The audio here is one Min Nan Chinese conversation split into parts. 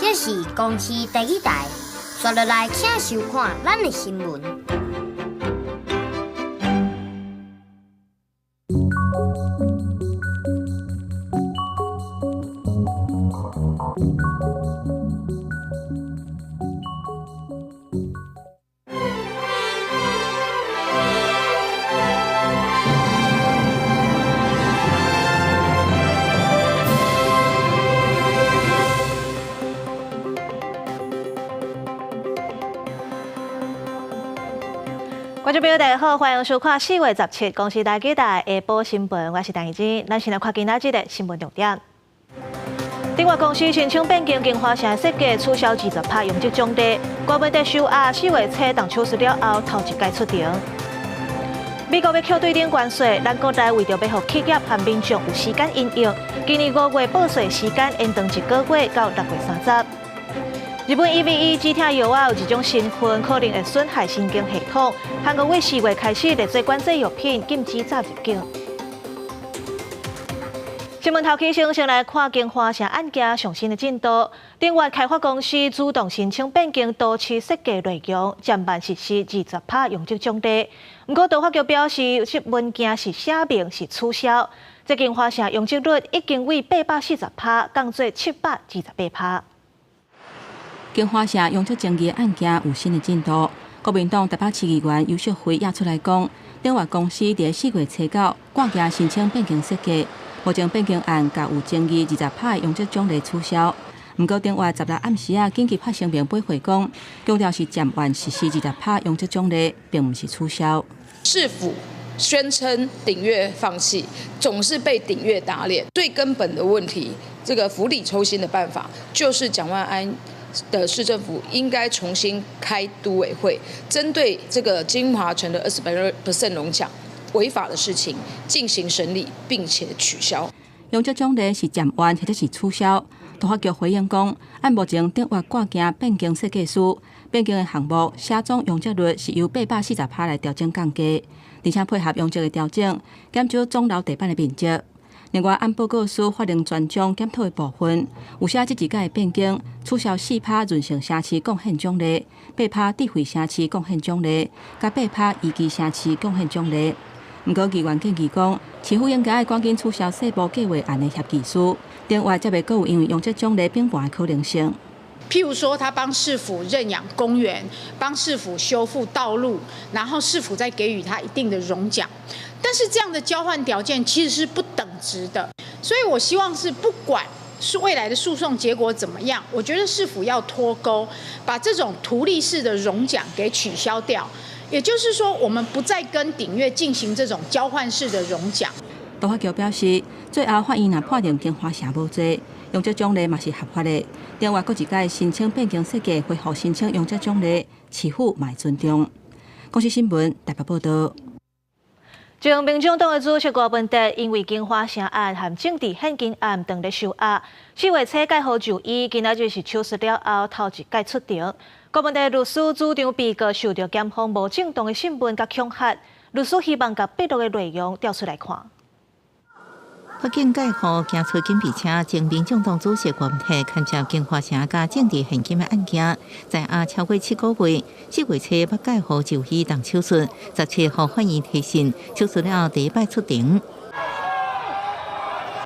這是公視第一台，紲落來請收看咱的新聞。觀眾朋友，大家好，歡迎收看4月17公視台幾台下晡新聞，我是陳怡珍。咱先來看今仔日的新聞重點。鼎越公司申請變更京華城設計，取消20%容積獎勵。郭文哲收押4月初動手術了後，頭一擺出庭。美國欲扣對等關稅，咱國內為著欲予企業和民眾有時間因應，今年5月報稅時間延長一個月到6月30。日本 EVE 止疼藥仔有一種成分可能會損害神經系統，韓國為4月開始列做管制藥品，禁止早入境。新聞頭起先，先來看京華城案件上新的進度。鼎越開發公司主動申請變更都市設計內容，暫緩實施20%容積獎勵。毋過都發局表示，這文件是寫明是取消。這京華城容積率已經為840%降做728%。京華城容積爭議案件有新的進度。國民黨台北市議員游錫堃也出來講，鼎越公司佇4月初9掛件申請變更設計，目前變更案共有爭議20%容積獎勵取消。毋過鼎越16暗時仔緊急發聲明駁回講，強調是暫緩實施20%容積獎勵，並毋是取消。市府宣稱鼎越放棄，總是被鼎越打臉。最根本的問題，這個釜底抽薪的辦法，就是蔣萬安的市政府應該重新開都委會，針對這個京華城的20% 容獎違法的事情進行審理，並且取消。容積獎勵是暫緩或者是取消？都發局回應講，按目前鼎越掛件變更設計書變更的項目，寫總容積率是由840%來調整降低，而且配合容積的調整，減少總樓地板的面積。另外，按報告書法令專章檢討的部分，有寫這一屆的變更，取消4%潤性城市貢獻獎勵，8%智慧城市貢獻獎勵，佮8%宜居城市貢獻獎勵。毋過，議員建議講，市府應該趕緊取消細部計劃案的協議書，另外才袂閣有因為容積獎勵變盤的可能性。譬如說，他幫市府認養公園，幫市府修復道路，然後市府再給予他一定的榮獎，但是這樣的交換條件其實是不等值的，所以我希望是不管是未來的訴訟結果怎麼樣，我覺得市府要脫鈎，把這種圖利式的榮獎給取消掉，也就是說，我們不再跟鼎越進行這種交換式的榮獎。都發局表示，最後法院若判定京華城無罪，容積獎勵嘛是合法的。另外，閣一擺申請變更設計，恢復申請容積獎勵，市府嘛會尊重。公視新聞台北報道。前民眾黨的主席郭文哲因為京華城案和政治獻金案當咧收押，4月初蓋好就醫，今仔日是手術了後頭一擺出庭。郭文哲律師主張被告受著檢方無正當的審問佮恐嚇，律師希望共筆錄的內容調出來看。法警蓋號行出緊備車，前民眾黨主席郭文哲牽涉京華城佮政治獻金的案件，在押超過7個月，4月初欲蓋號就醫動手術，17號法院提審，手術了後第一擺出庭。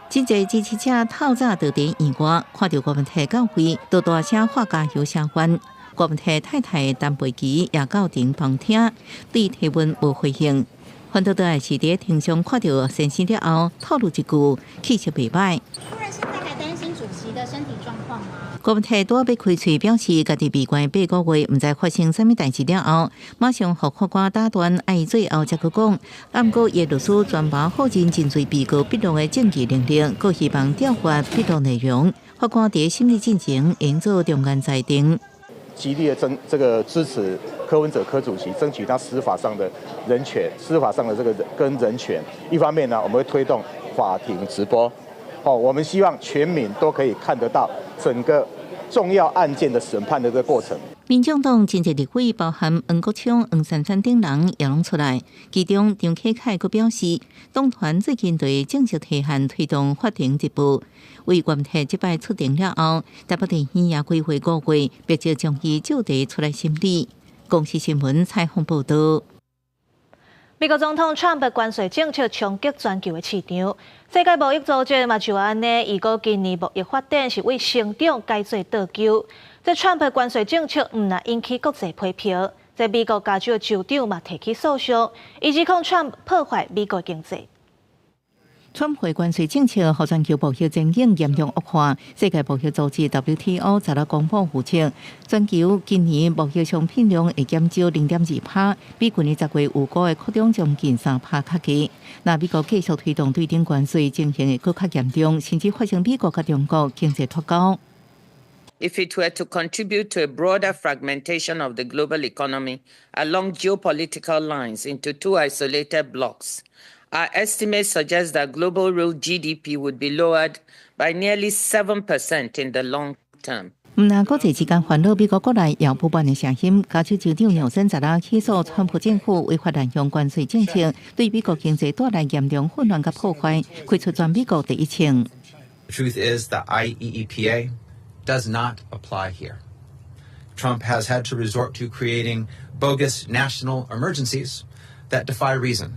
真濟支持者透早就佇院外看著郭文哲到會，都大聲喊加油聲援。郭文哲太太陳佩琪也到庭旁聽，對提問無回應。反倒倒是佇庭上看著先生了後，透露一句氣色袂䆀。夫人現在還擔心主席的身體狀況嗎？郭文哲拄仔欲開喙表示，家己被關8個月，毋知發生啥物代誌了後，馬上予法官打斷，愛最後才閣講。毋過，伊律師全盤否認真濟被告筆錄的證據能力，閣希望調閱筆錄內容。法官佇審理進前，應做中間裁定。極力的爭這個支持柯文哲柯主席，爭取他司法上的人權，司法上的這個跟人權。一方面呢，我們會推動法庭直播，哦，我們希望全民都可以看得到整個重要案件的審判的這個過程。民眾黨真濟立委，包含黃國昌、黃珊珊等人也攏出來。其中張啟楷閣表示，黨團最近對正式提案推動法庭直播。為原體這擺出庭了後，台北地院也規劃5月，別就將伊就地出來審理。公視新聞採訪報道。美國總統川普關稅政策衝擊全球的市場，世界貿易組織嘛就按呢，預估今年貿易發展是為成長改做倒勼。這川普關稅政策毋但引起國際批評，這美國加州的州長嘛提起訴訟，伊指控川普破壞美國經濟。川普關稅政策，予全球貿易前景嚴重惡化。世界貿易組織 WTO 昨日公布預測，全球今年貿易商品量會減少0.2%，比舊年10月預估的擴張將近3%較低。若美國繼續推動對等關稅，情形會閣較嚴重，甚至發生美國佮中國經濟脫鈎。 If it were to contribute to a broader fragmentation of the global economy along geopolitical lines into two isolated blocs, our estimates suggest that global real GDP would be lowered by nearly 7% in the long term. 毋但國際之間煩惱，美國國內也有不滿的聲音。加州州長紐森昨日起訴川普政府違法濫用關稅政策，對美國經濟帶來嚴重混亂佮破壞，開出全美國第一槍。 The truth is the IEEPA does not apply here. Trump has had to resort to creating bogus national emergencies that defy reason.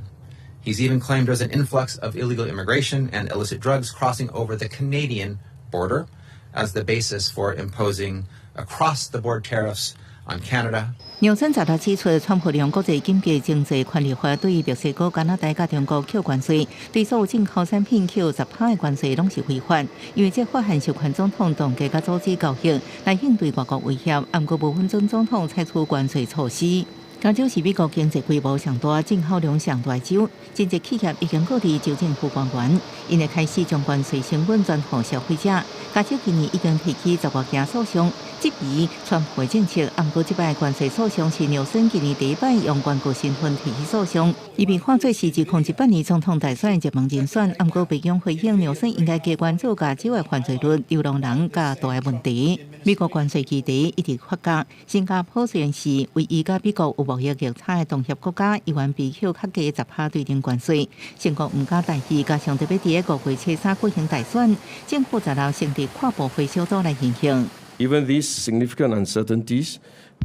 He's even claimed there's an influx of illegal immigration and illicit drugs crossing over the Canadian border as the basis for imposing across-the-board tariffs on Canada. 紐森昨日指出，川普利用國際緊急經濟權力法對墨西哥、加拿大佮中國扣關稅，對所有進口產品扣10%的關稅，攏是違法。因為這法案授權總統凍結佮組織交易來應對外國威脅，毋過無允准總統採取關稅措施。加州是美國經濟規模上大、進口量上大州，真濟企業已經告佇州政府官員，𪜶會開始將關稅成本轉予消費者。加州今年已經提起十外件訴訟，質疑川普政策。毋過這擺關稅訴訟是紐森今年第一擺用原告身份提起訴訟，伊被看做是2018年總統大選熱門人選。毋過白宮回應紐森應該加關注加州的犯罪率、流浪人佮大的問題。美國關稅議題一直發酵，新加坡雖然是唯一佮美國有貿易逆差的東協國家，猶原被扣較低10%對等關稅。中國毋敢大意，加上特別佇5月初三舉行大選，政府昨日成立跨部會小組來研究。 Given these significant uncertainties,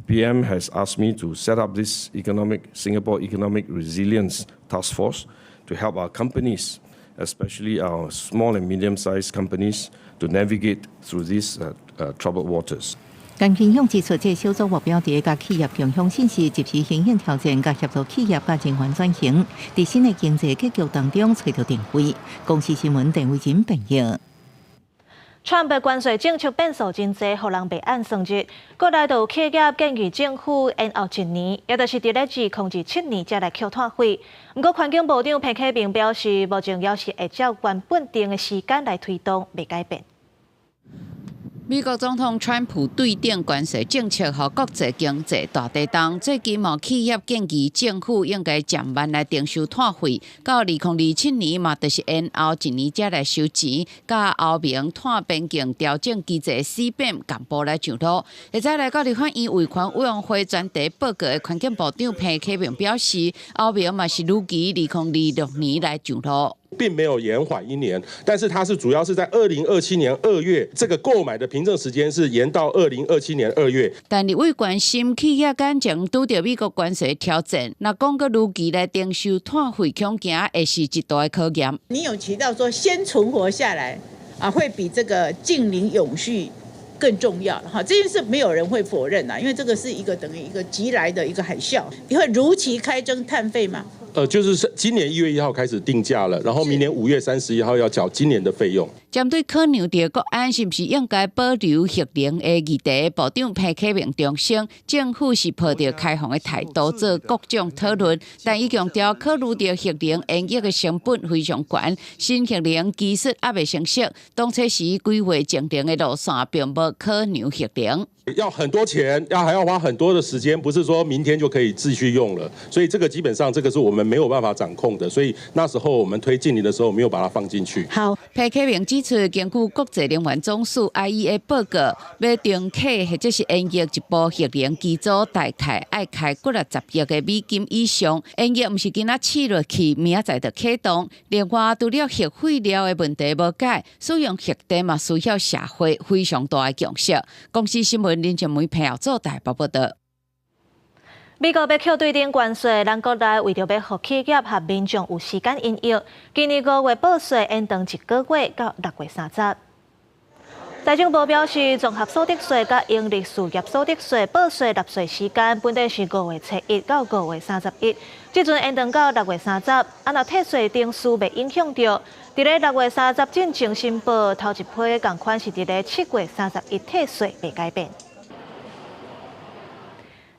PM has asked me to set up this Singapore Economic Resilience Task Force to help our companies, especially our small and medium-sized companies, to navigate through these troubled waters. 陳金勇指出，這小組目標佇共企業共享信息、及時因應挑戰，佮協助企業佮人員轉型，佇新的經濟格局當中揣著定位。公視新聞鄧偉仁編譯。川普關稅政策變數真濟，予人袂按算日。國內就有企業建議政府延後一年，也就是佇咧2027年才來扣碳費。毋過環境部長彭啟明表示，目前猶是會照原本定的時間來推動，袂改變。美國總統川普對等關稅政策，予國際經濟大地動。最近嘛企業建議政府應該漸慢來徵收碳費，到2027年嘛，就是延後一年才來收錢。佮歐盟碳邊境調整機制 CBAM 共步來上路。會使來到立法院維權委員會專題報告的環境部長彭啟明表示，歐盟嘛是預期2026年來上路。並沒有延緩一年，但是它是主要是在2027年2月，這個購買的憑證時間是延到2027年2月。但立委關心企業感情拄著美國關稅挑戰，若講閣如期來徵收碳費，恐驚會是一大的考驗。你有提到說先存活下來啊，會比這個淨零永續更重要哈，這件事沒有人會否認啊，因為這個是一個等於一個急來的一個海嘯。你會如期開徵碳費嗎？就是今年1月1號開始定價了，然後明年5月31號要繳今年的費用。針對考量著國安是毋是應該保留核能的議題，部長彭啟明重申，政府是抱著開放的態度做各種討論，但伊強調考慮著核能延役的成本非常懸，新核能技術猶未成熟，當初時規劃淨零的路線並無考量核能。要很多錢，要還要花很多的時間，不是說明天就可以繼續用了。所以這個基本上這個是我們沒有辦法掌控的。所以那時候我們推淨零的時候，沒有把它放進去。好，彭啟明指指出，根據國際能源總署 IEA 報告，欲重啟或者是延役一部核能機組，大概愛開幾若十億的美金以上。延役毋是今仔試落去，明仔載就啟動。另外，除了核廢料的問題無解，使用核電嘛需要社會非常大的共識。公視新聞林靜梅朋友做台北報道。美國欲扣對等關稅，咱國內為著欲予企業和民眾有時間因應，今年五月報稅延長一個月到6月30。財政部表示，綜合所得稅佮營利事業所得稅報稅納稅時間本來是5月初1到5月31，這陣延長到6月30。啊，若退稅程序袂影響著，佇咧6月30進前申報，頭一批仝款是佇咧7月31退稅袂改變。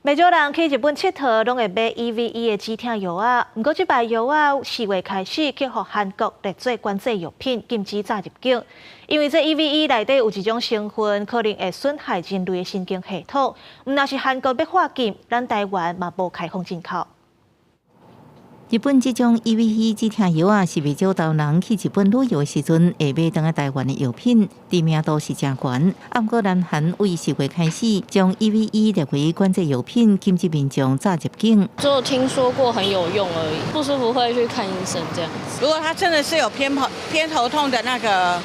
袂少人去日本𨑨迌，攏會買 EVE 的止疼藥仔。毋過這擺藥仔4月開始去予韓國列做管制藥品，禁止載入境。因為這 EVE 內底有一種成分，可能會損害人類的神經系統。毋但是韓國欲喊禁，咱台灣嘛無開放進口。日本這種 EVE 止疼藥仔，是袂少台灣人去日本旅遊的時陣會買轉來台灣的藥品，知名度是誠懸。毋過南韓對4月開始將 EVE 列為管制藥品，禁止民眾載入境。只有聽說過很有用而已，不舒服會去看醫生這樣子。如果他真的是有偏頭痛的那個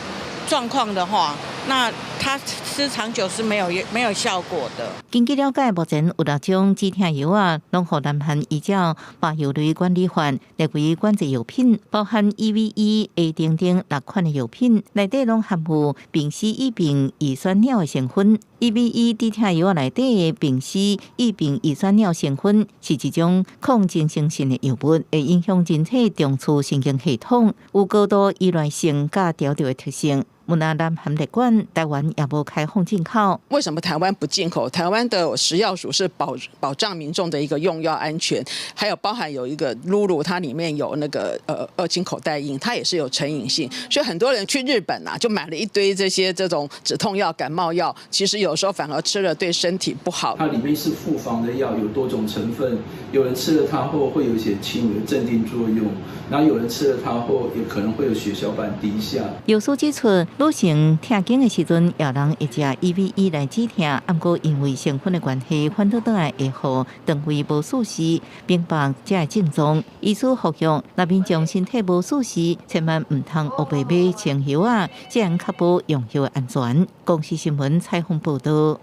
狀況的話，那他吃長久是沒有效果的。根據了解，目前有六種止疼藥仔，攏予南韓依照麻藥類管理法列為管制藥品，包含 EVE、A 等等六款的藥品，內底攏含有丙烯異丙乙酸脲的成分。EVE 止疼藥仔內底的丙烯異丙乙酸脲成分是一種抗精神性的藥物，會影響人體中樞神經系統，有高度依賴性佮調節的特性。毋但南韓列管，台灣也無開放進口。為什麼台灣不進口？台灣的食藥署是保障民眾的一個用藥安全，還有包含有一個露露，它裡面有那個二氫可待因，它也是有成癮性，所以很多人去日本啊，就買了一堆這些這種止痛藥、感冒藥，其實有時候反而吃了對身體不好。它裡面是複方的藥，有多種成分，有人吃了它後會有一些輕微的鎮定作用，然後有人吃了它後也可能會有血小板低下。藥師指出，女性痛經的時陣，有人會食 EVE 來止疼，毋過因為成分的關係，反倒轉來會予腸胃無舒適、明白這个症狀。醫師呼籲，若民眾身體無舒適，千萬毋通烏白買清藥仔，這樣確保用藥安全。公視新聞採訪報道。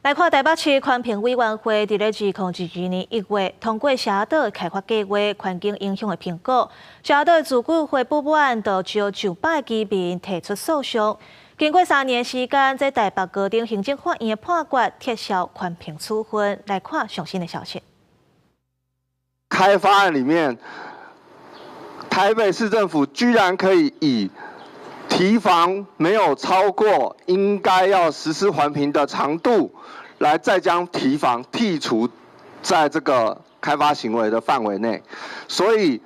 來看台北市環評委員會佇咧2022年1月通過社島開發計畫環境影響的評估，社島自管會不滿，就招上百居民提出訴訟。經過3年時間，這台北高等行政法院的判決撤銷環評處分。來看上新的消息。開發案裡面，台北市政府居然可以以堤防沒有超過應該要實施環評的長度，來再將堤防剔除在這個開發行為的範圍內，所以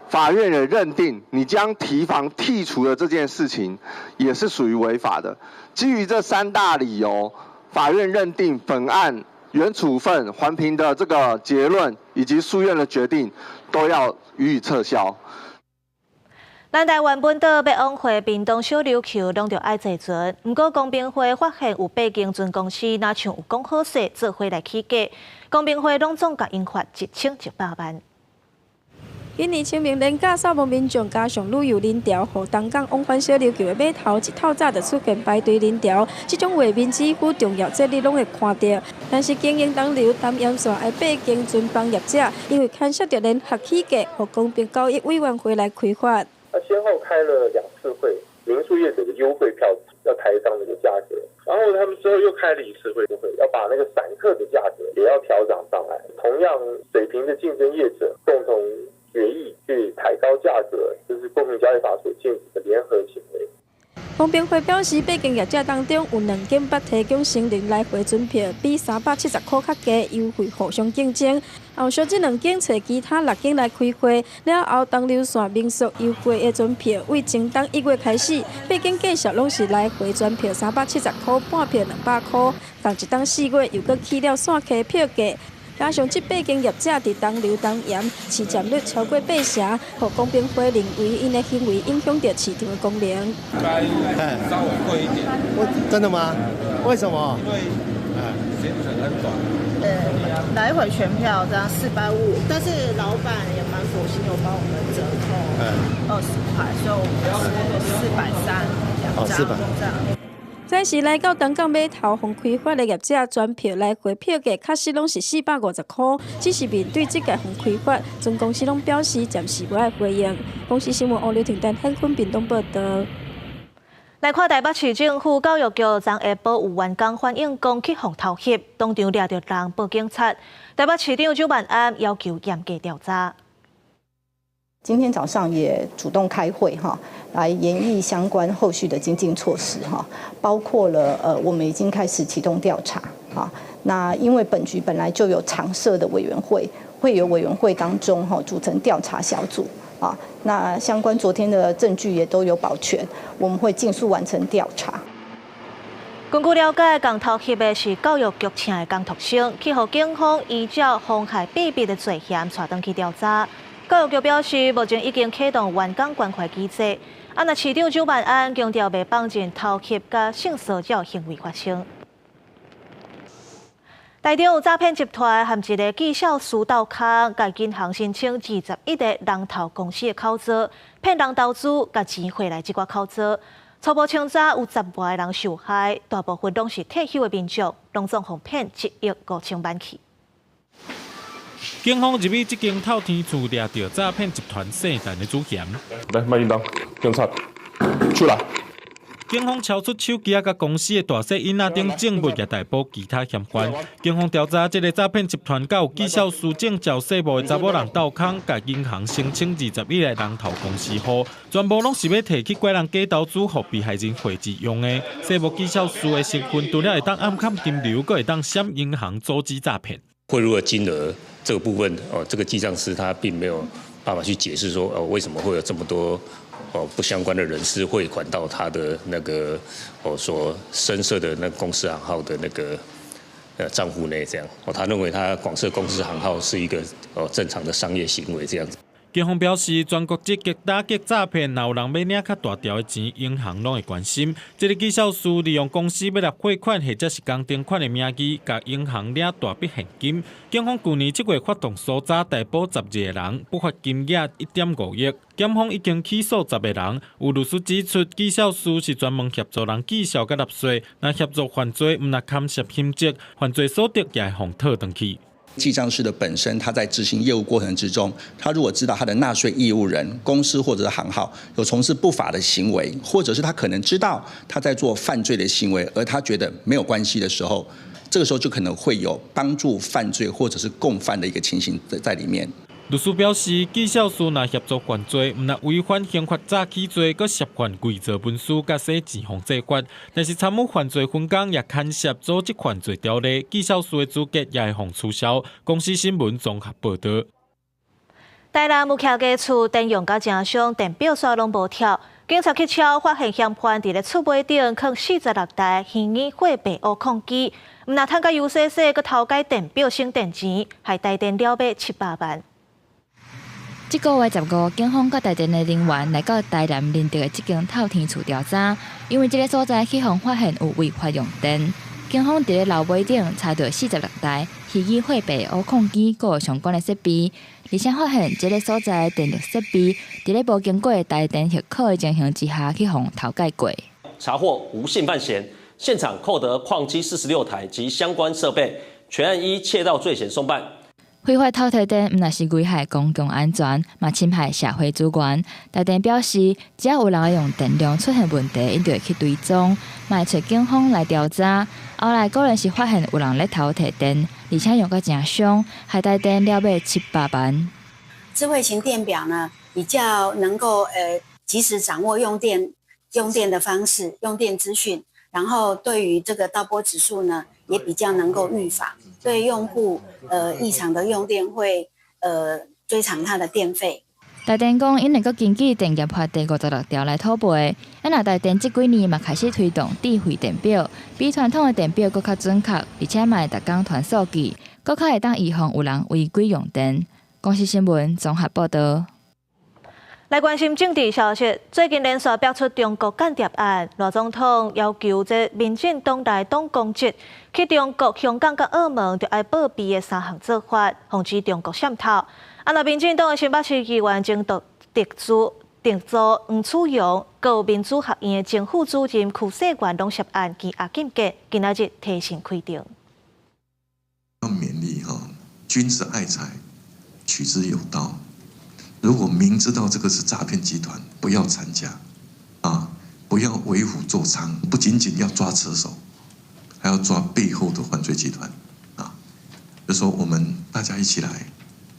法院也認定你將堤防剔除的這件事情也是屬於違法的。基於這三大理由，法院認定本案原處分環評的這個結論以及訴願的決定都要予以撤銷。咱台灣本島欲往回屏東小琉球，攏著愛坐船。毋過公平會發現有八間船公司，若像有講好勢做伙來起價，公平會攏總共𪜶罰1100萬。今年清明連假，掃墓民眾加上旅遊人潮，予東港往返小琉球的碼頭一透早就出現排隊人潮。這種畫面幾乎重要節日攏會看著。但是經營東流潭沿線的八間船房業者，因為牽涉著聯合起價，予公平交易委員會來開罰。他先後開了兩次會，民宿業者的優惠票要抬漲那個價格，然後他們之後又開了一次會，要把那個散客的價格也要調漲上來。同樣水平的競爭業者共同決議去抬高價格，這是公平交易法所禁止的聯合行為。公平會表示，八間業者當中有兩間捌提供雙人來回船票，比370箍較低優惠，互相競爭。後續這兩間揣其他六間來開會，了後東流線民宿優惠的船票，對前冬1月開始，八間繼續攏是來回船票370箍，半票200箍。仝一冬4月又閣起了線溪票價。加上這八間業者佇東流東鹽市佔率超過八成，予公平會認為𪜶的行為影響著市場的功能。該稍微貴一點。真的嗎？為什麼？因為行程很短。來回全票這樣450，但是老闆也蠻佛心，有幫我們折扣20塊，所以我們是430兩張這樣。暫時來到東港碼頭，予開發的業者全票來回票價確實攏是450塊，只是面對這屆予開發，總公司攏表示暫時無愛回應。公視新聞王劉婷丹很昆屏東報道。來看台北市政府教育局昨下晡有員工反映講去予偷翕，當場掠著人報警察。台北市長蔣萬安要求嚴格調查。今天早上也主動開會哈，來研議相關後續的精進措施哈，包括了我們已經開始啟動調查哈。那因為本局本來就有常設的委員會，會有委員會當中哈組成調查小組啊。那相關昨天的證據也都有保全，我們會盡速完成調查。根據了解，共偷翕的是教育局請的工讀生，去予警方依照妨害秘密的罪嫌帶轉去調查。教育局表示，目前已經啟動員工關懷機制。啊，若市長蔣萬安強調，袂放任偷翕佮性騷擾行為發生。台中有詐騙集團和一個技校師鬥空，共銀行申請21個人頭公司的口座，騙人投資，共錢匯來這寡口座。初步清查有10外個人受害，大部分攏是退休的民眾，攏總予騙1億5千萬去。警方入去這間透天厝，掠著詐騙集團姓陳的主嫌。來，麥叮當，警察出來。警方抄出手機仔佮公司的大細印仔頂證物，也逮捕其他嫌犯。警方調查，這个詐騙集團佮有技校師證照稅務的查某人鬥空，共銀行申請21个人頭公司戶，全部攏是欲提去拐人假投資，予被害人匯錢用的。稅務技校師的身份，除了會當暗崁金流，閣會當閃銀行組織詐騙。匯入的金額這個部分，哦，這個記帳師他並沒有辦法去解釋說，哦，為什麼會有這麼多哦不相關的人士匯款到他的那個哦所申設的那個公司行號的那個賬戶內，這樣，哦，他認為他廣設公司行號是一個哦正常的商業行為，這樣子。警方表示，全國積極打擊詐騙，若有人欲領較大條的錢，銀行攏會關心。這个技校師利用公司欲來匯款或者是工程款的名義，共銀行領大筆現金。警方舊年七月發動搜查，逮捕12個人，不法金額1.5億。檢方已經起訴10個人。有律師指出，技校師是專門協助人記數佮納稅，若協助犯罪，毋若牽涉刑責，犯罪所得也會予討轉去。記帳士的本身，他在執行業務過程之中，他如果知道他的納稅義務人、公司或者是行號有從事不法的行為，或者是他可能知道他在做犯罪的行為，而他覺得沒有關係的時候，這個時候就可能會有幫助犯罪或者是共犯的一個情形在裡面。律師表示，技校師若協助犯罪，毋若違反刑法詐欺罪，閣涉犯偽造文書佮洗錢防制法，但是參與犯罪分工也牽涉組織犯罪條例，技校師的資格也會予取消。公視新聞綜合報導。台南有徛家厝電用甲誠傷，電表煞攏無跳。警察去抄，發現嫌犯佇咧厝尾頂囥46台虛擬貨幣挖礦機，毋若趁甲油洗洗，閣偷改電表省電錢，害台電了買700萬。這个月15，警方佮台電的人員來到台南仁德的這間透天厝調查，因為這个所在去予發現有違法用電。警方佇咧樓尾頂查著46台虛擬貨幣挖礦機，閣有相關的設備，而且發現這个所在的電力設備佇咧無經過台電許可的情形之下去予偷改過。查獲吳姓犯嫌，現場扣得礦機46台及相關設備，全案依竊盜罪嫌送辦。非法偷提電，毋若是危害公共安全，嘛侵害社會資源。台電表示，只要有人用電量出現問題，𪜶就會去追蹤，嘛會揣警方來調查。後來果然是發現有人咧偷提電，而且用甲誠傷，害台電了買700萬。智慧型電表呢，比較能夠及時掌握用電的方式、用電資訊，然後對於這個倒撥指數呢，也比較能夠預防。對用戶，異常的用電會，追償他的電費。台電講，𪜶會閣根據電業法第56條來討賠。啊，若台電這幾年嘛開始推動智慧電表，比傳統的電表閣較準確，而且嘛會逐工傳數據，閣較會當預防有人違規用電。公視新聞綜合報導。來關心政治消息，最近連續爆出中國間諜案，賴總統要求這民進黨內黨公職去中國、香港佮澳門，著愛報備的三項做法，防止中國滲透。啊，若民進黨的新北市議員前特助特助黃楚陽，閣有民主學院的前副主任區世元攏涉案羈押禁見，今仔日提審開庭。要勉勵哈，君子愛財，取之有道。如果明知道這個是詐騙集團，不要參加，啊，不要為虎作倀。不僅僅要抓車手，還要抓背後的犯罪集團，啊，就說我們大家一起來，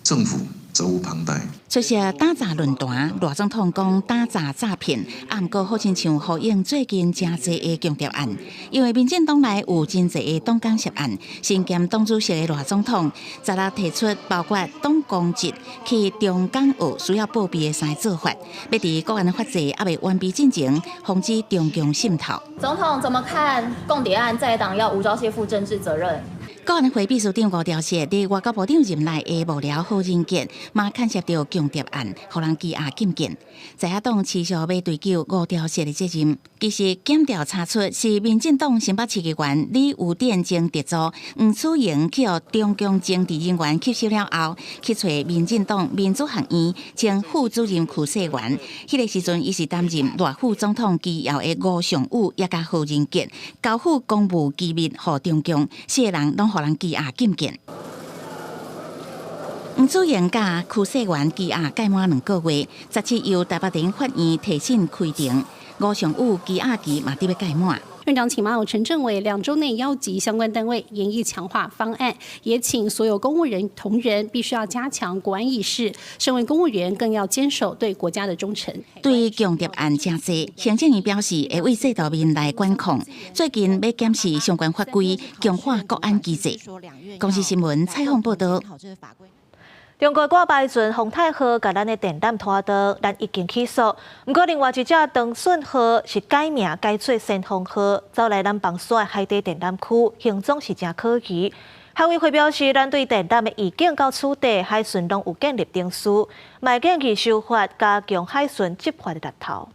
政府責無旁貸。出席打詐論壇，賴總統講打詐詐騙，啊，毋過好親像呼應最近誠濟的共諜案，因為民進黨內有真濟的黨工涉案，身兼黨主席的賴總統，昨日提出包括黨公職去中港澳需要報備的三個做法，欲佇國安法制猶未完備進前，防止中共滲透。總統怎麼看共諜案在黨要吳釗燮負政治責任？國安會秘書長吳釗燮佇外交部長任內的幕僚郝仁傑，嘛牽涉著共諜案，予人羈押禁見。在野黨持續欲追究吳釗燮的責任。其實檢調查出是民進黨新北市議員李有典前特助黃楚盈去予中共情治人員吸收了後，去揣民進黨民主學院前副主任區世元。彼個時陣，伊是擔任賴副總統機要的吳尚武，也佮郝仁傑交付公務機密予中共，四個人攏予人羈押禁見。黃楚盈佮區世元羈押屆滿2個月，17由台北地法院提審開庭，吳尚武羈押期嘛佇欲屆滿。院長請馬有陳政委2週內邀集相關單位研議強化方案，也請所有公務人同仁必須要加強國安意識，身為公務員更要堅守對國家的忠誠。對共諜案誠濟，行政院表示會為制度面來管控，最近欲檢視相關法規，強化國安機制。公視新聞採訪報導。中國掛牌船風泰號共咱的電纜拖斷，咱已經起訴。毋過另外一隻長順號是改名改做先鋒號，走來咱枋山海底電纜區，行蹤是誠可疑。海委會表示，咱對電纜的預警到取締海巡攏有建立程序，嘛建議修法加強海巡執法的力頭。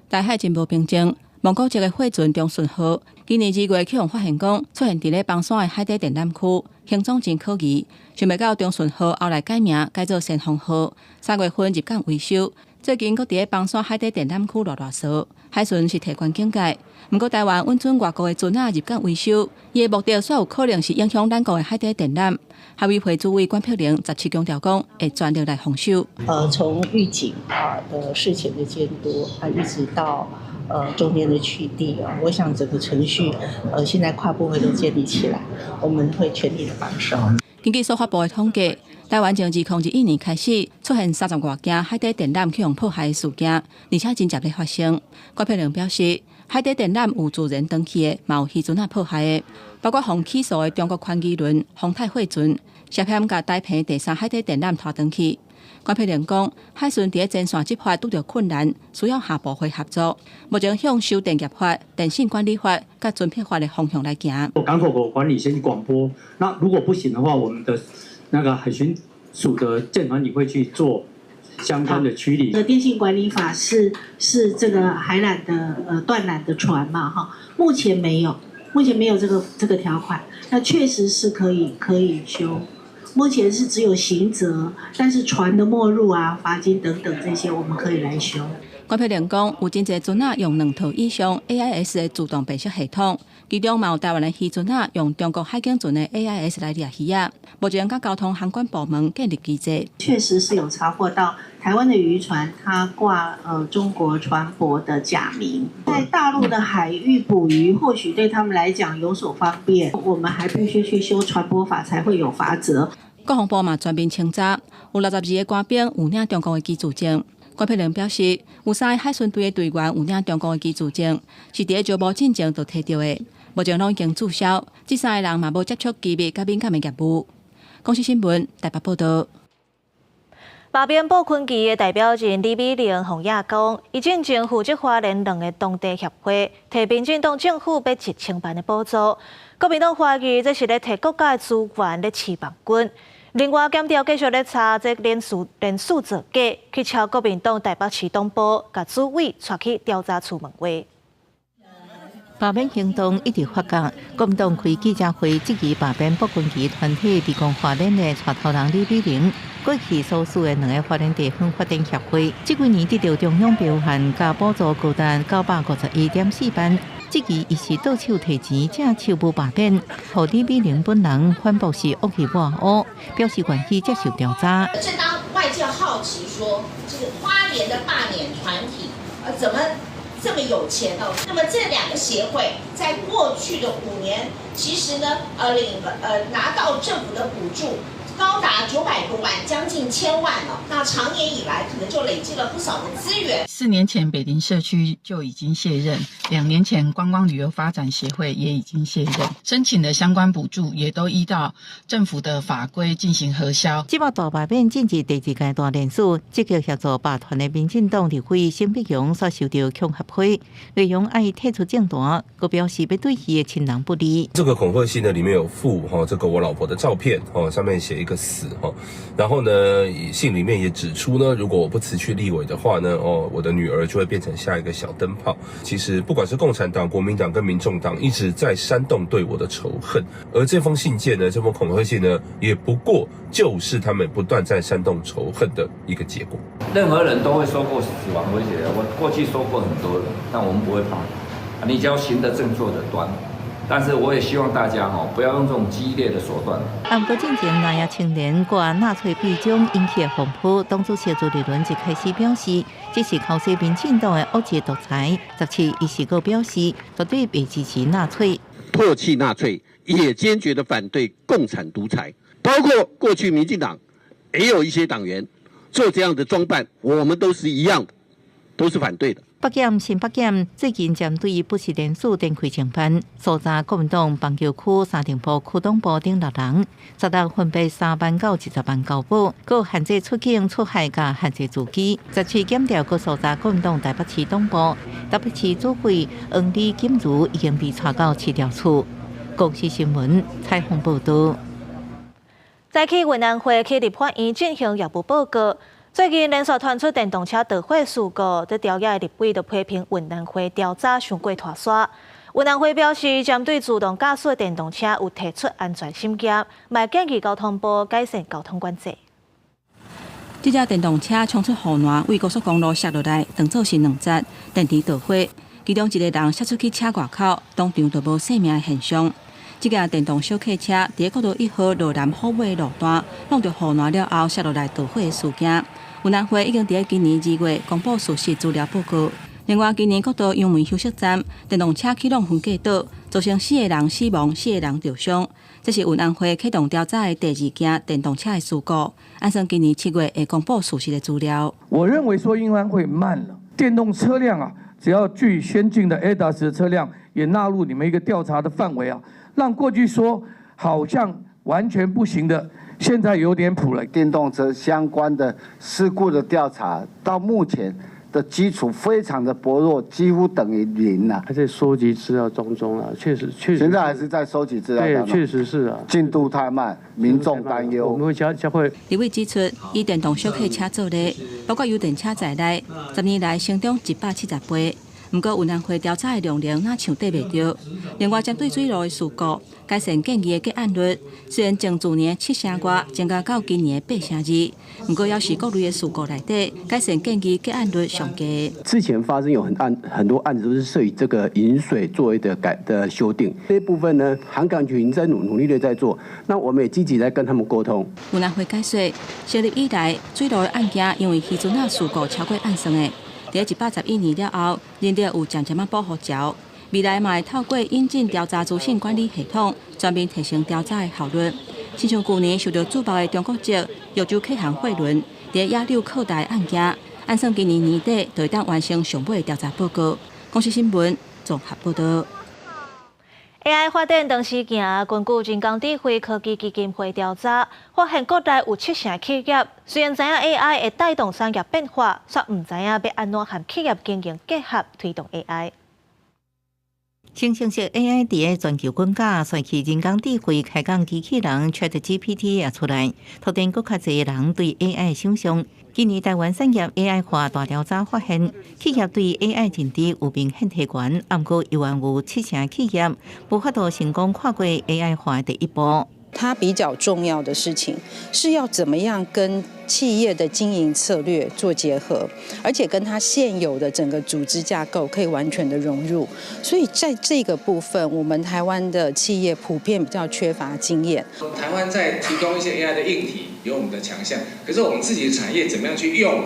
大海真無平靜。蒙古籍的貨船長順號，今年2月去予發現講出現佇咧枋山的海底電纜區，行蹤真可疑。想袂到長順號後來改名改做先鋒號，3月份入港維修，最近閣佇咧枋山海底電纜區賴賴趖，海巡是提懸警戒。毋過台灣允准外國的船仔入港維修，伊的目的煞有可能是影響咱國的海底電纜。海委會主委關碧玲17強調講，會全力來防守。從預警啊的事前的監督啊，一直到中間的取締啊，我想整個程序，現在跨部會都建立起來，我們會全力的幫手。根據司法部的統計，台灣從2021年開始出現30外件海底電纜去予破壞的事件，而且真濟咧發生。關碧玲表示，海底電纜有自然斷去的，嘛有漁船仔破壞的，包括予起訴的中國寬基輪、風泰貨船，涉嫌共台澎第三海底電纜拖斷去。關碧玲講，海巡佇咧前線執法拄著困難，需要跨部會合作。目前向修電業法、電信管理法、佮船舶法的方向來行。港口口管理先廣播，那如果不行的話，我們的那個海巡署的艦船也會去做相關的處理。這電信管理法是這個海纜的斷纜的船嘛？哈，目前沒有，目前沒有這個條款。那確實是可以修。目前是只有刑責，但是船的沒入啊、罰金等等這些，我們可以來修。關碧玲講，有真濟船仔用兩套以上 AIS 的自動辨識系統，其中嘛有台灣的漁船仔用中國海警船的 AIS 來掠魚仔。目前佮交通航管部門建立機制。確實是有查獲到台灣的漁船，它掛中國船舶的假名，在大陸的海域捕魚，或許對他們來講有所方便。我們還必須去修船舶法，才會有罰則。國防部嘛全面清查，有62個官兵有領中國的居住證。關碧玲表示，有三个海巡隊的隊員有領中國的居住證，是佇咧招募進前就提著的，目前攏已經註銷。這三个人嘛無接觸機密佮敏感的業務。公視新聞台北報導。罷免布坤奇的代表人李美玲洪亞講，伊進前負責花蓮兩个當地協會，提民進黨政府欲1000萬的補助。國民黨懷疑這是咧提國家的資源咧飼網軍。另外，檢調繼續咧查這連續連續造假，去敲國民黨台北市黨部，共主委帶去調查處問話。罷免行動一直發酵，國民黨開記者會質疑罷免布坤奇團體提供花蓮的帶頭人李美玲，過去所屬的兩个花蓮地方發展協會，這幾年得到中央標案佮補助高達951.4萬，質疑伊是倒手提錢，正手無罷免，予李美玲本人反駁是惡意抹烏，表示願意接受調查。正當外界好奇說，這個花蓮的罷免團體，怎麼這麼有錢哦？那麼這兩個協會在過去的5年，其實呢，拿到政府的補助高達900多萬，將近千萬了。那長年以來，可能就累積了不少的資源。 4年前北林社區就已經卸任，2年前觀光旅遊發展協會也已經卸任，申請的相關補助也都依照政府的法規進行核銷。這擺大罷免進入第二階段連署，積極協助罷團的民進黨立委沈碧榮煞受著恐嚇批，內容愛退出政壇，閣表示欲對伊的親人不利。這個恐嚇信呢，裡面有附哈這個我老婆的照片哦，上面寫一個死哈，然後呢，信裡面也指出呢，如果我不辭去立委的話呢，哦，我的女兒就會變成下一個小燈泡。其實不管是共產黨、國民黨跟民眾黨，一直在煽動對我的仇恨，而這封信件呢，這封恐嚇信呢，也不過就是他們不斷在煽動仇恨的一個結果。任何人都會受過死亡威脅，我過去收過很多的，但我們不會怕。你只要行得正，坐得端。但是我也希望大家吼，不要用這種激烈的手段。毋過進前南亞青年掛納粹臂章引起風波，黨主席朱立倫一開始表示，這是靠西民進黨的惡質獨裁。17伊是閣表示，絕對袂支持納粹，唾棄納粹，也堅決的反對共產獨裁。包括過去民進黨也有一些黨員做這樣的裝扮，我們都是一樣的，都是反對的。北檢新北檢最近針對不實連署展開偵辦，搜查國民黨板橋區三重埔區黨部等六人，16分別3萬到20萬交保，閣限制出境出海佮限制住居。17檢調閣搜查國民黨台北市黨部，台北市主委黃李金如已經被帶到市調處。公視新聞採訪報導。早起運安會去立法院進行業務報告。最近連續傳出電動車導火事故，這朝野的立委就批評運安會調查傷過拖捾。運安會表示，針對自動駕駛電動車有提出安全審檢，嘛建議交通部改善交通管制。這隻電動車衝出護欄，對高速公路摔落來，當做是兩節電池導火，其中一个人摔出去車外口，當場就無性命的現象。這架電動小客車佇國道1號羅南虎尾路段，挵著護欄了後摔落來導火的事件。運安會已經佇今年2月公布事實資料報告。另外，今年國道楊梅休息站電動車去挵分隔島，造成四个人死亡、四个人受傷。這是運安會啟動調查的第二件電動車的事故。按算今年7月會公布事實的資料。我認為說運安會慢了，電動車輛啊，只要具先進的 ADAS 的車輛也納入你們一個調查的範圍啊，讓過去說好像完全不行的，現在有點譜了。電動車相關的事故的調查，到目前的基礎非常的薄弱，幾乎等於零了。還在收集資料當中啊，確實確實。現在還是在收集資料。對，確實是啊。進度太慢，民眾擔憂。我們會加加會。立委指出，以電動小客車做例，包括油電車在內，10年來成長170倍。毋過運安會調查的量能若像綴袂著。另外，針對水路的事故，改善建議的結案率，雖然從去年7成外增加到今年8成2，毋過猶是各類的事故內底，改善建議結案率上低。之前發生有很多案子都是涉及這個飲水作業的改的修訂，這一部分呢，航港局已經在努力的在做，那我們也積極在跟他們溝通。運安會解說，成立以來，水路的案件因為漁船仔事故超過按算的。佇111年了後，人力有漸漸仔保護潮，未來嘛會透過引進調查資訊管理系統，全面提升調查的效率。親像舊年受著矚目的中國籍玉州客航貨輪佇野柳擴大案件，按算今年年底就會當完成上尾調查報告。公視新聞綜合報導。AI 發展當時行，根據人工智慧科技基金會調查，發現國內有70%企業雖然知影 AI 會帶動產業變化，卻毋知影欲按怎和企業經營結合推動 AI。新生式 AI 佇咧全球滾價，隨去人工智慧開講機器人 ChatGPT 也出來，拓展閣較濟人對 AI 想象。今年台灣產業 AI 化大調查發現，企業對 AI 認知有明顯提懸，毋過猶原有70%企業無法度成功跨過 AI 化的第一步。它比較重要的事情是要怎麼樣跟企業的經營策略做結合，而且跟它現有的整個組織架構可以完全的融入。所以在這個部分，我們台灣的企業普遍比較缺乏經驗。台灣在提供一些 AI 的硬體，有我們的強項，可是我們自己的產業怎麼樣去用，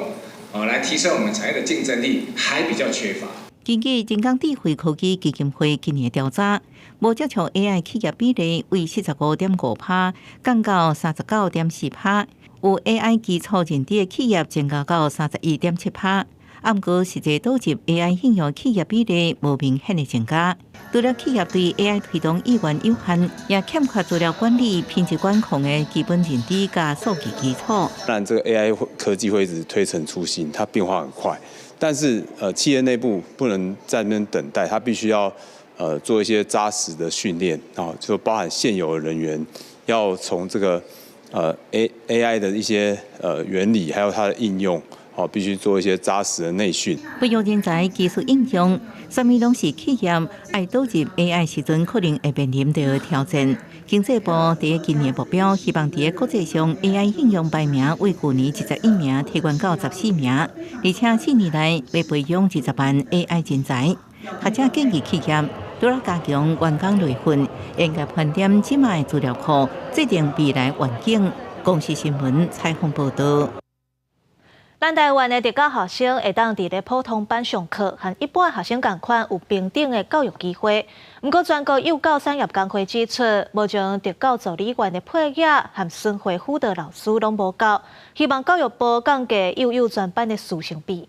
來提升我們產業的競爭力，還比較缺乏。根據人工智慧科技基金會今年調查，無接觸 AI 企業比例為45.5%，降到39.4%；有 AI 基礎認知的企業增加到31.7%。毋過實際導入 AI 應用企業比例無明顯的增加。除了企業對 AI 推動意願有限，也欠缺資料管理、品質管控的基本認知佮數據基礎。當然，這個 AI 科技會一直推陳出新，它變化很快。但是，企業內部不能在那邊等待，它必須要，做一些紮實的訓練啊，就包含現有的人員要從這個，AI 的一些原理，還有它的應用，好，必須做一些紮實的內訓。培育人才技術應用，啥物攏是企業愛導入 AI 時陣可能會面臨著挑戰。經濟部佇今年目標，希望佇國際上 AI 應用排名為舊年21名提懸到14名，而且4年內欲培養20萬 AI 人才。學者建議企業除了加強員工培訓，應該盤點這擺資料庫，制定未來願景。公視新聞採訪報導。咱台灣的特教學生會當佇咧普通班上課，和一般學生仝款有平等的教育機會。毋過，全國幼教產業工會指出，目前特教助理員的配額和巡迴輔導老師攏無夠，希望教育部降低幼幼專班的師生比。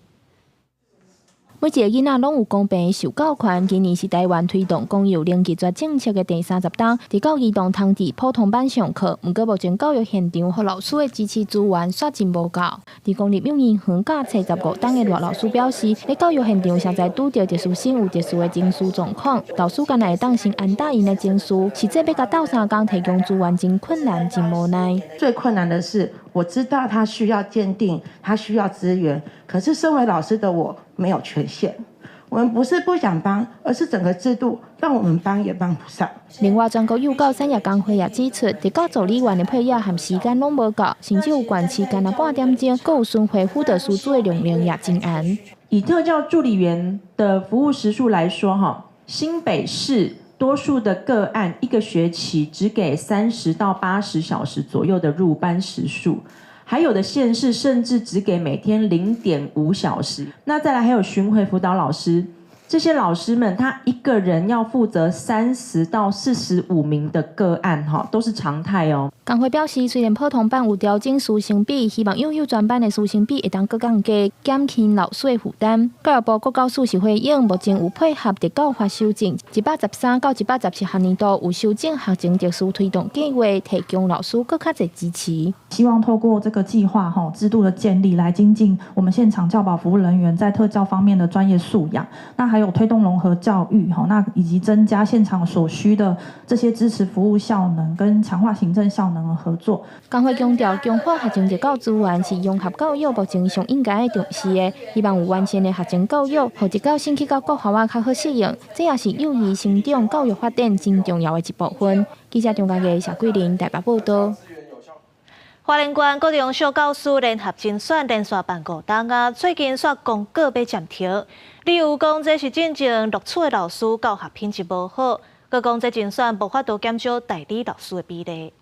每一个囡仔攏有公平的受教權。今年是台灣推動公幼零拒絕政策的第30冬，特教兒童通佇普通班上課。毋過目前教育現場予老師的支持資源煞真無夠。佇公立幼兒園教冊15冬的賴老師表示，佇教育現場實在拄著特殊生有特殊的情緒狀況，老師干焦會當先安撫𪜶的情緒，實際欲共鬥相共提供資源真困難，真無奈。最困難的是，我知道他需要鑑定，他需要資源，可是身為老師的我沒有權限。我們不是不想幫，而是整個制度讓我們幫也幫不上。另外，全國幼教產業工會也指出，特教助理員的配額和時間攏無夠，甚至有縣市干焦半點鐘，閣有巡迴輔導師資的量能也真懸。以特教助理員的服務時數來說，哈，新北市多數的個案一個學期只給30到80小時左右的入班時數。還有的縣市甚至只給每天0.5小時。那再來還有巡迴輔導老師，這些老師們他一個人要負責30到45名的個案，哈，都是常態哦。工會表示，雖然普通班有調整師生比，希望幼幼專班的師生比會當閣降低，減輕老師的負擔。教育部國教署是回應，目前有配合特教法修正，113到117學年度有修正學前特殊推動計劃，提供老師閣較濟支持。希望透過這個計劃哈制度的建立，來精進我們現場教保服務人員在特教方面的專業素養。那還有推動融合教育哈，那以及增加現場所需的這些支持服務效能跟強化行政效能的合作。工會強調，強化學前特教資源是融合教育目前上應該重視的，希望有完善的學前教育，予特教生去到國校仔較好適應。這也是幼兒成長教育發展真重要的一部分。記者張家傑、謝桂林台北報道。花蓮縣高中小教師聯合甄選連續辦5冬啊，最近煞公告欲暫停，理由講這是進前錄取的老師教學品質無好，閣講這甄選無法度減少代理老師的比例。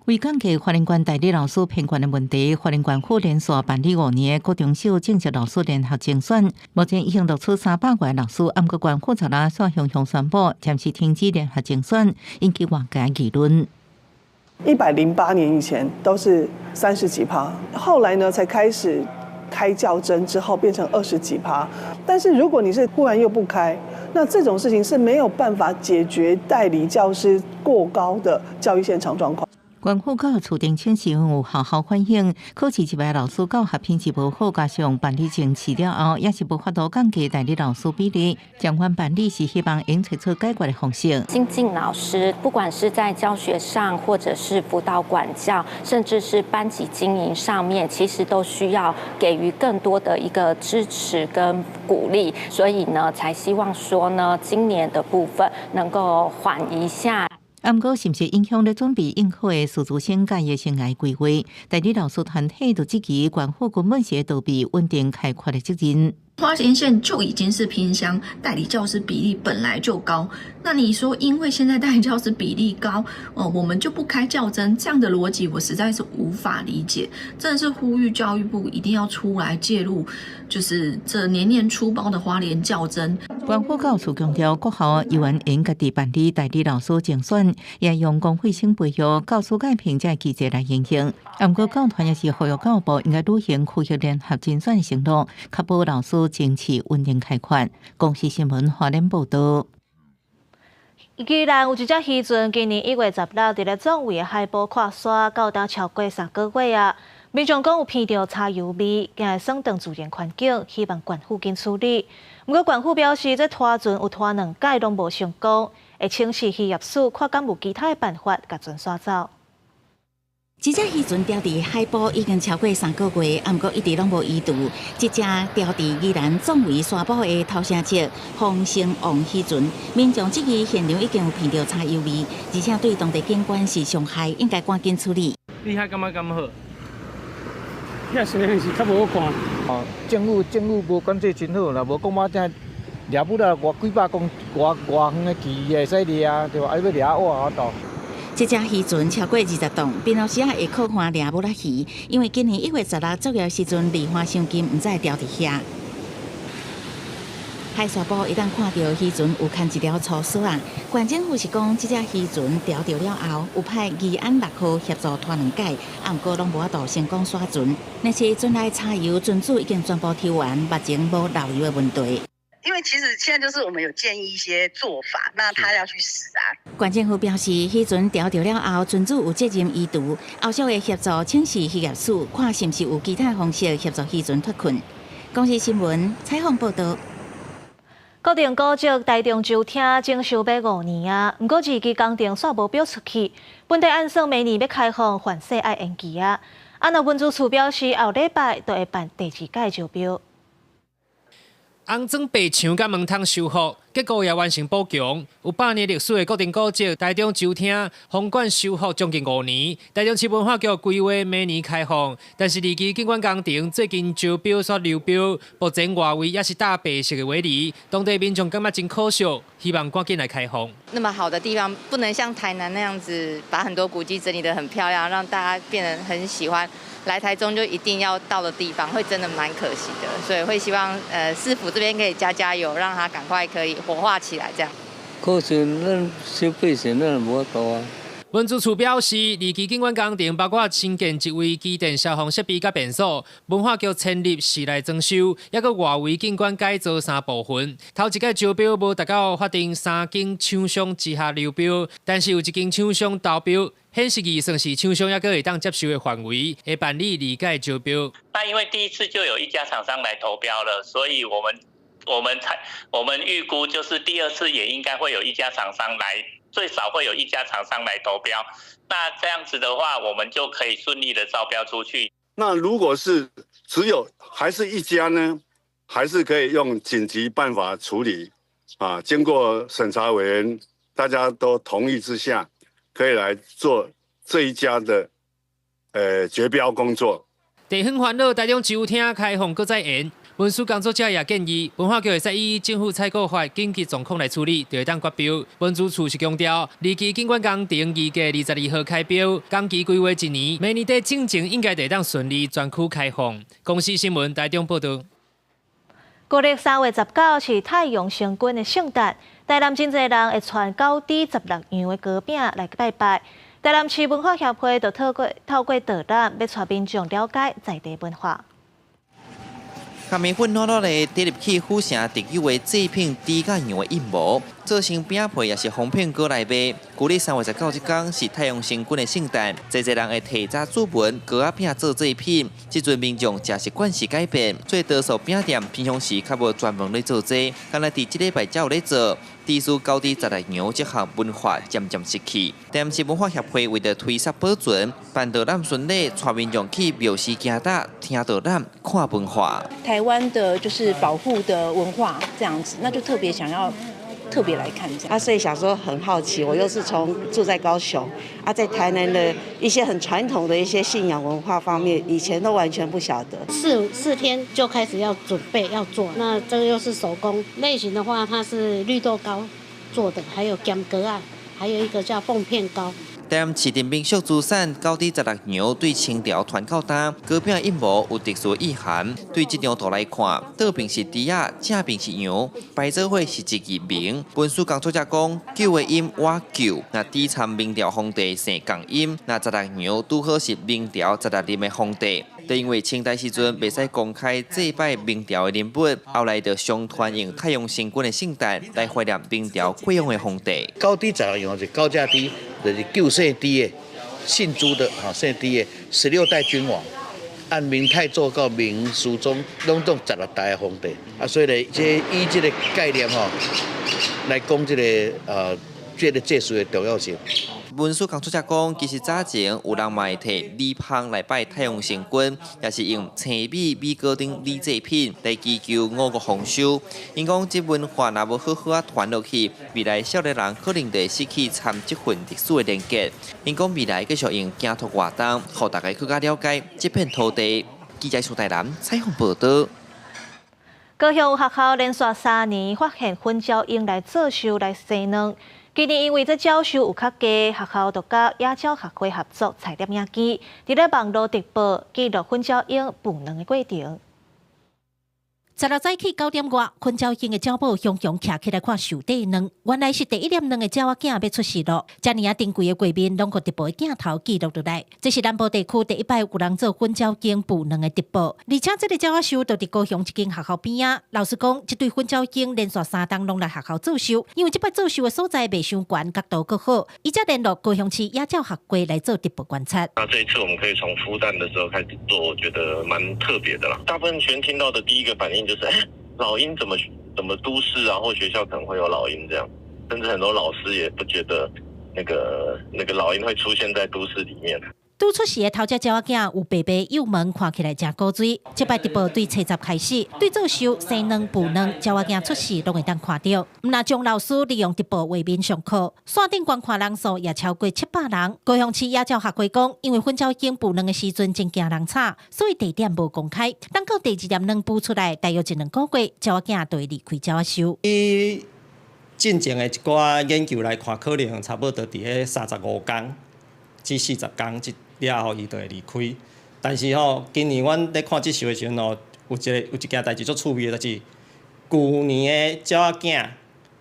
為解決花蓮縣代理老師偏懸的問題，花蓮縣府連續辦理5年的國中小正職老師聯合甄選，目前已經錄取300外老師，毋過縣府昨昏煞向鄉宣布暫時停止聯合甄選，引起外界議論。 108年以前都是30幾趴，後來呢才開始開教甄之後變成20幾趴。但是如果你是忽然又不開，那這種事情是沒有辦法解決代理教師過高的教育現場狀況。縣府教育處澄清是有學校反映，考試一擺老師教學品質無好，加上辦理甄試了後，也是無法度降低代理老師比例。相關辦理是希望用揣出解決的方式。精進老師，不管是在教學上，或者是輔導管教，甚至是班級經營上面，其實都需要給予更多的一個支持跟鼓勵。所以呢，才希望說呢，今年的部分能夠緩一下。啊，毋過是毋是影響咧準備應考的師資生佮伊生涯規劃？代理老師團體就質疑縣府根本是逃避穩定開缺的責任。花蓮縣就已經是偏鄉，代理教師比例本來就高。那你說，因為現在代理教師比例高，哦，我們就不開教甄，這樣的邏輯我實在是無法理解。真的是呼籲教育部一定要出來介入，就是這年年出包的花蓮教甄。縣府教育處強調，各校猶原會家己辦理代理老師甄選，也用公費生培育、教師界評價機制來應用。毋過教團也是呼籲教育部應該履行區域聯合甄選的承諾，確保老師爭取穩定開缺。公視新聞花蓮報道。宜蘭有一隻漁船，今年1月16佇咧壯圍的海埔跨沙，到今超過3個月啊。民眾講有聞著柴油味，驚會損斷自然環境，希望縣府緊處理。毋過縣府表示，這拖船有拖兩擺攏無成功，會請示漁業署看敢有其他的辦法共船徙走。這隻漁船牢佇海埔已經超過3個月，毋過一直攏無移除。這隻牢佇宜蘭壯圍沙埔的頭城籍豐盛王漁船，民眾質疑現場已經有聞著柴油味，而且對當地景觀是傷害，應該趕緊處理。你遐感覺敢好？遐雖然是較無好看。哦，政府無管制真好啦，無講我這掠不了外幾百公外外遠的魚會使掠，對吧？啊，欲掠我有法度。這隻漁船超過20棟，平常時仔會靠岸掠蜊仔魚，因為今年1月16作業時陣離岸傷近，毋知會牢佇遐。海沙埔會當看著漁船有牽一條粗索仔，縣政府是講這隻漁船牢著了後，有派宜安6號協助拖兩擺，啊，毋過攏無法度成功徙船。但是船內柴油船主已經全部抽完，目前無漏油的問題。因為其實現在就是我們有建議一些做法，那他要去試啊。縣政府表示，漁船牢著了後，船主有責任移除，後續會協助請示漁業署，看是毋是有其他方式協助漁船脫困。公視新聞採訪報道。國定古蹟台中州廳整修欲5年啊，毋過二期工程煞無標出去，本底按算明年欲開放，還勢愛延期啊。啊，若文資處表示後禮拜就會辦第二屆招標。紅磚白牆佮門窗修復，結構也完成補強。有100年歷史的國定古蹟台中州廳風管修復將近5年，台中市文化局規劃明年開放，但是二期景觀工程最近招標煞流標，目前外圍也是罩白色的圍籬，當地民眾感覺真可惜，希望趕緊來開放。那麼好的地方，不能像台南那樣子，把很多古蹟整理得很漂亮，讓大家變得很喜歡。來台中就一定要到的地方，會真的蠻可惜的，所以會希望市府這邊可以加加油，讓它趕快可以活化起來，這樣。可惜咱小百姓咱無法度啊。文資處表示，二期景觀工程包括新建一位機電消防設備佮便所，文化局遷入室內裝修，抑閣外圍景觀改造三部分。頭一屆招標無達到法定三間廠商之下流標，但是有一間廠商投標，顯示預算是廠商抑閣會當接受的範圍，會辦理二屆招標。那因為第一次就有一家廠商來投標了，所以我們預估就是第二次也應該會有一家廠商來。最少會有一家廠商來投標，那這樣子的話，我們就可以順利的招標出去。那如果是只有還是一家呢？還是可以用緊急辦法處理啊？經過審查委員大家都同意之下，可以來做這一家的決標工作。地方煩惱，台中州廳開放閣再延。文史工作者也建議，文化局會使依政府採購法緊急狀況來處理，就會當決標。文資處是強調，二期景觀工程預計22號開標，工期規劃一年，明年底進前應該會當順利全區開放。公視新聞台中報道。國曆3月19是太陽神君的聖誕，台南真濟人會傳九豬十六樣的糕餅來拜拜。台南市文化協會就透過導覽，欲帶民眾了解在地文化。共麵粉糯糯的滴入去府城特有的祭品豬佮羊的印模，做成餅皮抑是風片糕來賣。舊曆3月19這工是太陽神君的聖誕，濟濟人會提早煮糞糕仔餅做祭品。這陣民眾食習慣是改變，所以多數餅店平常時較無專門咧做這個，干焦佇這禮拜才有咧做。致使九豬十六羊這項文化漸漸失去。台南市文化協會為著推捒保存，辦導覽巡禮，帶民眾去廟寺行搭，聽導覽，看文化。台灣的就是保護的文化這樣子，那就特別想要特別來看這樣。啊，所以想說很好奇，我又是從住在高雄，啊，在台南的一些很傳統的一些信仰文化方面，以前都完全不曉得。四天就開始要準備要做，那這個又是手工類型的話，它是綠豆糕做的，還有鹹粿仔，還有一個叫鳳片糕。台南市鎮民俗資產九豬十六羊對清朝傳到今，糕餅印模有特殊意涵。對這張圖來看，倒爿是豬仔，正爿是羊，排做伙是一字名。文史工作者講，九的音倚救，若豬參明朝皇帝姓仝音，若十六羊拄好是明朝16任的皇帝。就因為清代時陣袂使公開祭拜明朝的人物，後來就相傳用太陽神君的聖誕來懷念明朝過往的皇帝。九豬十六羊是九隻豬，就是救姓朱的，姓朱的，哈，姓朱的16代君王，按明太祖到明肅宗，攏總十六代的皇帝。啊，所以咧，這以這個概念吼，來講這個祭祀的重要性。文史工作者講，其實早前有人嘛會提米香來拜太陽神君，抑是用青米米糕等米製品來祈求五穀豐收。𪜶講，這文化若無好好仔傳落去，未來少年人可能就會失去參這份歷史的連結。𪜶講未來繼續用行拓活動，予大家閣較了解這片土地。記者蘇台南採訪報導。高雄有學校連續3年發現粉鳥蠅來做岫來生卵。今年因為這鳥數有較低，學校就佮野鳥學會合作，採攝影機，佇咧網路直播記錄粉鳥蠅孵卵的過程。十六早起9點外，粉鳥蠅的鳥母雄雄徛起來看岫底卵，原來是第一粒卵的鳥仔囝欲出世囉。遮爾仔珍貴的畫面，攏予直播的鏡頭記錄落來。這是南部地區第一擺有人做粉鳥蠅孵卵的直播，而且這个鳥仔岫就佇高雄一間學校邊仔。老師講，這對粉鳥蠅連續3冬攏來學校做岫，因為這擺做岫的所在袂傷懸，角度閣好，伊才聯絡高雄市野鳥學會來做直播觀察。那這一次我們可以從孵蛋的時候開始做，我覺得蠻特別的啦。大部分學生聽到的第一個反應就是，欸，老鷹怎麼都市啊或學校可能會有老鷹這樣，甚至很多老師也不覺得那個老鷹會出現在都市裡面。拄出世的頭隻鳥仔囝有白白幼毛，看起來誠古錐。這擺直播對初十開始，對做岫生卵孵卵，鳥仔囝出世攏會當看著。毋但張老師利用直播畫面上課，線頂觀看人數也超過700人。高雄市野鳥學會講，因為粉鳥蠅孵卵的時陣真驚人吵，所以地點無公開。等到第二粒卵孵出來，大約一兩個月，鳥仔囝就會離開鳥仔岫。以進前的一寡研究來看，可能差不多佇咧35工至40工這了後，伊就會離開。但是吼，今年阮咧看這岫的時陣吼，有一件代誌足趣味的，就是舊年的鳥仔囝，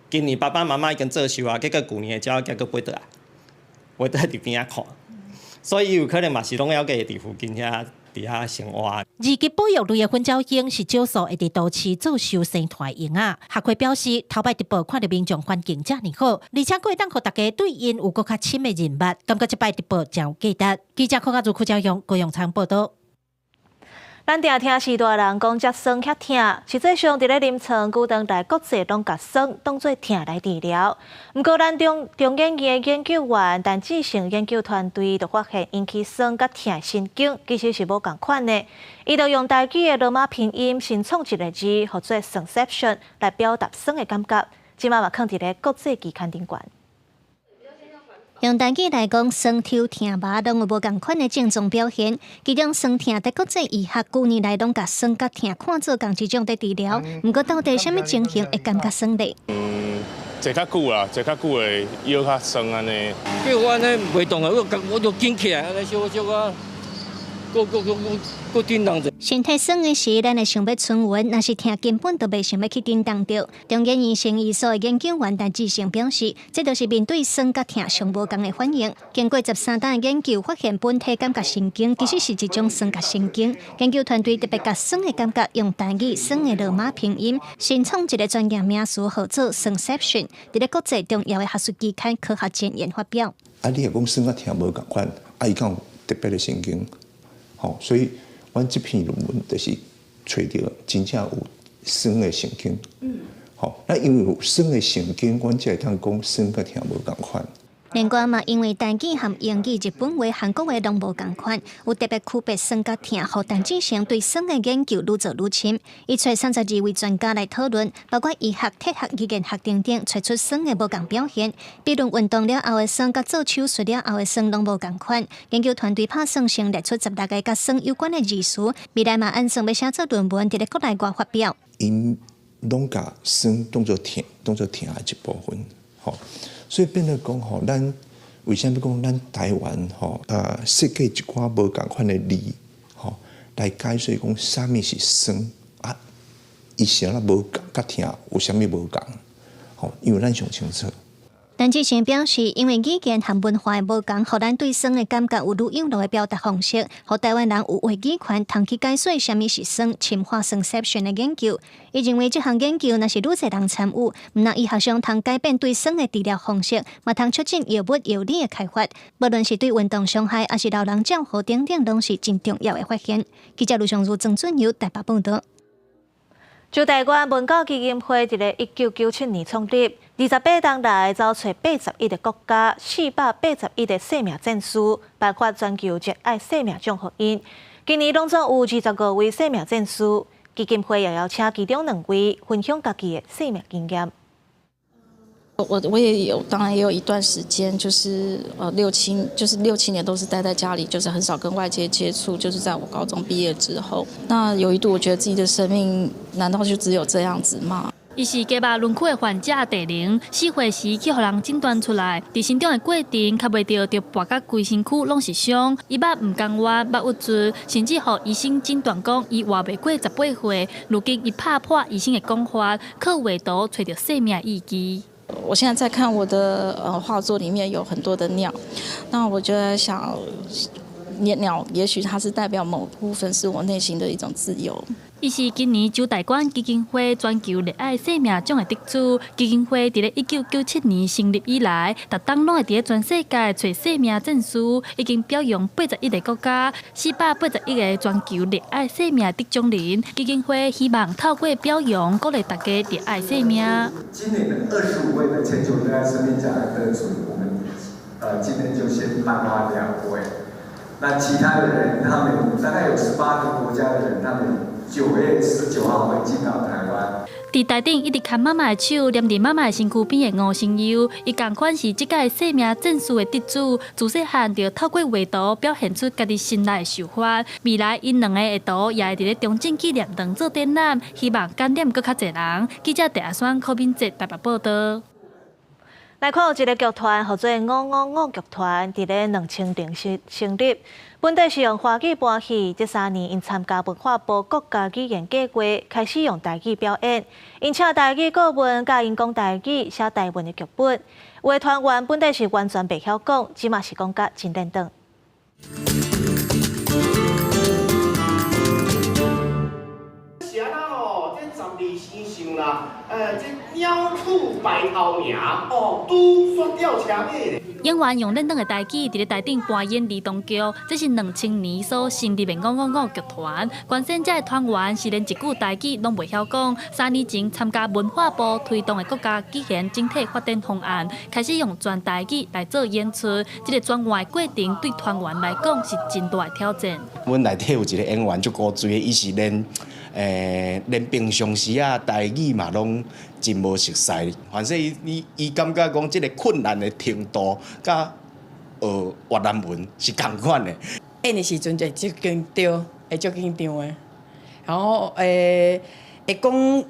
今年爸爸媽媽已經做岫啊，結果舊年的鳥仔囝閣飛倒來，飛倒來佇邊仔看，所以伊有可能嘛是攏猶閣會佇附近遐佇遐生活。二級保育類的粉鳥蠅是少數會佇都市做岫生團的蠅仔。學會表示，頭擺直播看著民眾環境遮爾好，而且閣會當予大家對𪜶有閣較深的認捌，感覺這擺直播誠有價值。記者柯家如、柯家勇、高永昌報導。咱定聽序大人講，遮酸遐疼，實際上佇咧臨床，久長來國際攏共酸當做疼來治療。毋過，咱中研院的研究員陳志成研究團隊就發現，引起酸佮疼神經其實是無仝款的。伊就用台語的羅馬拼音新創一个字，號做 “酸ception”來表達酸的感覺。這馬嘛囥佇咧國際期刊頂懸。用台語來講，酸抽疼麻攏有無仝款的症狀表現。其中酸疼佇國際醫學舊年來攏共酸佮疼看做仝一種佇治療。毋過到底啥物情形會感覺酸咧？坐較久啦，坐較久會腰較酸按呢。比如我按呢袂動啊，我我就緊起來，按呢小小可，閣閣閣閣閣振動者。身體酸的時，咱會想欲春運，若是疼根本就袂想欲去振動著。中研院生醫所的研究員陳志成表示，這就是面對酸佮疼上無仝的反應。經過13冬的研究，發現本體感覺神經其實是一種酸覺神經。研究團隊特別共酸的感覺用台語酸的羅馬拼音，新創一个專業名詞號做酸 ception，佇咧國際重要的學術期刊《科學前沿》發表。啊，你若講酸佮疼無仝款，啊，伊敢有特別的神經，吼，所以阮這篇論文就是揣著真正有酸的神經，吼，那因為有酸的神經，阮才會當講酸佮疼無仝款。另外嘛，因為台語和英語、日本話、韓國話攏無仝款，有特別區別酸佮疼，予陳志成對酸的研究愈做愈深。伊揣32位專家來討論，包括醫學、哲學、語言學等等，揣出酸的無仝表現。比如運動了後的酸，佮做手術了後的酸攏無仝款。研究團隊拍算先列出16个佮酸有關的字詞，未來嘛按算欲寫做論文，佇咧國內外發表。𪜶攏共酸當做疼，當做疼的一部分，吼。所以變做講吼，咱為啥物講咱台灣吼設計一寡無仝款的字吼，來解說講啥物是酸啊？伊啥啦無佮疼有啥物無仝？吼，因為咱上清楚。陳志成表示，因為語言和文化的無仝，予咱對酸的感覺有愈樣路的表達方式，予台灣人有話語權，通去解說啥物是酸，深化酸 ception 的研究。伊認為這項研究若是愈濟人參與，毋但醫學上通改變對酸的治療方式，嘛通促進藥物藥理的開發。無論是對運動傷害，抑是老人照護等等，攏是真重要的發現。記者盧尚如、曾俊友台北報導。周大觀文教基金會佇咧1997年創立，28冬來走揣81個國家，481個生命戰士，頒發全球熱愛生命獎予𪜶。今年攏總有25位生命戰士，基金會也邀請其中兩位分享家己的生命經驗。我也有，當然也有一段時間，就是就是六七年都是待在家裡，就是很少跟外界接觸。就是在我高中畢業之後，那有一度我覺得自己的生命難道就只有這樣子嗎？伊是頰肉輪區的患者地玲，4歲時去予人診斷出來，佇成長的過程，吸袂著，就跋甲規身軀攏是傷。伊捌毋甘願，捌鬱卒，甚至予醫生診斷講伊活袂過18歲。如今伊拍破醫生的講法，靠畫圖揣著生命意義。我現在在看我的畫作裡面有很多的鳥，那我就在想，鳥也許它是代表某部分是我內心的一種自由。伊是今年周大觀基金會全球熱愛生命獎的得主。基金會佇咧1997年成立以來，逐冬攏會佇咧全世界揣生命戰士，已經表揚81個國家、481個全球熱愛生命得獎人。基金會希望透過表揚，鼓勵大家熱愛生命。今年的25位的全球熱愛生命獎的得主，我們今天就先頒發兩位。那其他的人，他們大概有18個國家的人，他們9月19號會進到台灣。佇台頂一直牽媽媽的手，黏佇媽媽的身軀邊的吳成佑，伊仝款是這屆生命戰士的得主。自細漢就透過畫圖表現出家己心內的想法。未來𪜶兩個的圖也會佇咧中正紀念堂做展覽，希望感染閣較濟人。記者鄭阿雙、柯敏哲台北報導。來看有一个劇團，號做五五五劇團，佇咧2000成立。本底是用華語搬戲，這3年𪜶參加文化部國家語言計畫，開始用台語表演。𪜶請台語顧問教𪜶講台語，寫台文的劇本。有的團員本底是完全袂曉講，這馬是講甲真輪轉。是按怎吼？這12生肖啦，這鳥兔白頭名哦，拄煞吊車尾咧。演員用輪轉的台語佇咧台頂搬演兒童劇，這是2000年所成立的五五五劇團。關選這个團員是連一句台語攏袂曉講。3年前參加文化部推動的國家語言整體發展方案，開始用全台語來做演出。這个轉換的過程對團員來講是真大的挑戰。阮內底有一个演員足古錐的，伊是連平常時啊台語嘛攏真無熟似，反正伊感覺講這个困難的程度，佮學越南文是仝款的。演的時陣就足緊張，會足緊張的，然後會講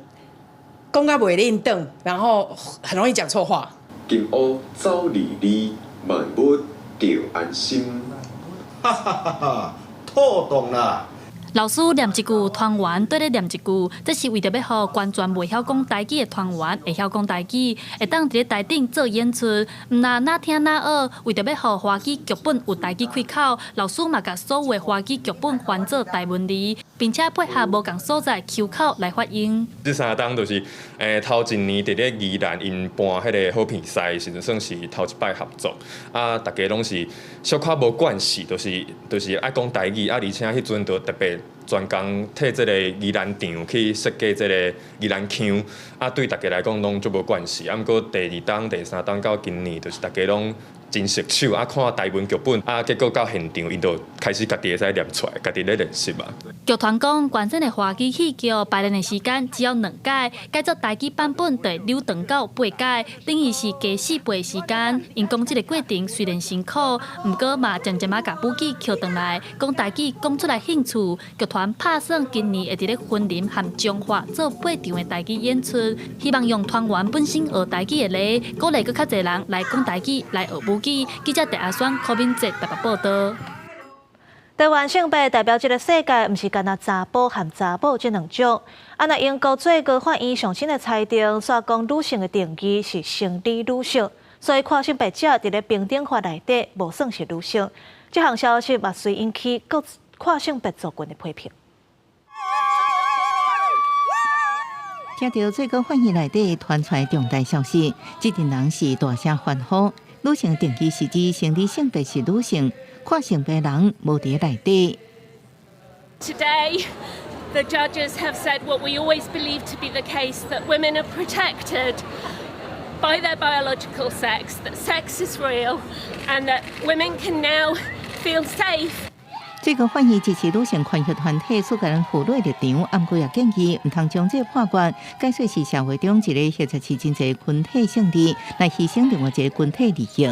講甲袂輪轉，然後很容易講錯話。金烏走離離，萬物著安心。哈哈哈哈，妥當啦！老師念一句，團員綴咧念一句，這是為著欲予完全袂曉講台語的團員會曉講台語，會當佇咧台頂做演出，毋但若聽若學。為著欲予華語劇本有台語開口，老師嘛共所有的華語劇本翻做台文字，並且配合無仝所在腔口來發音。這三冬就是頭一年佇咧宜蘭𪜶辦彼個好片賽時陣，算是頭一擺合作，啊，大家攏是小可無慣勢，就是愛講台語，啊，而且彼陣就特別專工替這個宜蘭場去設計這個宜蘭腔，啊，對大家來講攏足無慣勢。啊，毋過第二冬、第三冬到今年，就是大家攏真熟手，啊，看台文劇本，啊，結果到現場，𪜶就開始家己會使念出來，家己咧練習啊。劇團講，原先的華語戲劇排練的時間只要兩改，改做台語版本就會扭長到八改，等於是加四倍的時間。𪜶講這個過程雖然辛苦，毋過嘛漸漸仔共母語抾轉來，講台語講出來興趣。劇團拍算今年會佇咧雲林和彰化做八場的台語演出，希望用團員本身學台語的禮，鼓勵閣較濟人來講台語，來學母語。記者鄭阿雙、柯敏哲台北報導。台灣性別代表這个世界，毋是干焦查埔和查某這兩種。啊，若英國最高法院上新的裁定，煞講女性的定義是生理女性，所以跨性別者佇咧平等法內底無算是女性。這項消息嘛，隨引起各跨性別族群的批評。聽著最高法院內底傳出來重大消息，這陣人是大聲歡呼。女性定義是指生理性別是女性，跨性別人無佇內底。 Today, the judges have said what we always believed to be the case, that women are protected by their biological sex, that sex is real, and that women can now feel safe. 最高法院支持女性權益團體蘇格蘭婦女立場，毋過也建議毋通將這個判決解說是社會中一个或者是真濟群體勝利，來犧牲另外一个群體利益。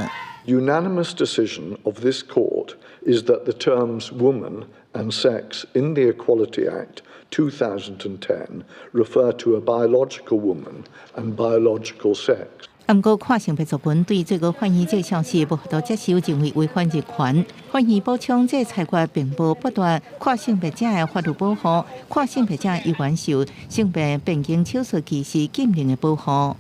Unanimous decision of this court is that the terms woman and sex in the Equality Act 2010 refer to a biological woman and biological sex. 毋過跨性別族群對最高法院這个消息無法度接受，認為違反人權。法院補充，這个裁決並無剝奪跨性別者的法律保護，跨性別者依然受性別變更手術歧視禁令的保護。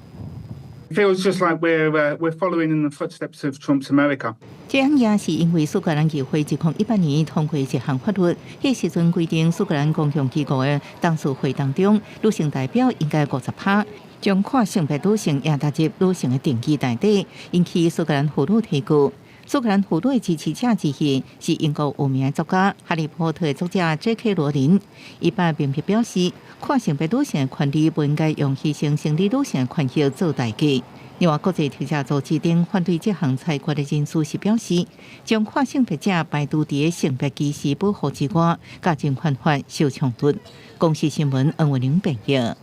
Feels just like we're following in the footsteps of Trump's America。這樣也是因為蘇格蘭議會2018年通過一項法律，彼時陣規定蘇格蘭公共機構的董事會當中，女性代表應該50%，將跨性別女性也納入女性的定義內底，引起蘇格蘭婦女提告。蘇格蘭婦女的支持者之一是英國有名的作家《哈利波特》的作者 J.K. 羅琳，伊擺明白表示，跨性別女性的權利不應該用犧牲生理女性的權益做代價。另外，國際特赦組織等反對這項裁決的人士是表示，將跨性別者排除佇性別歧視保護之外，佮人權法相衝突。公視新聞恩文玲編譯。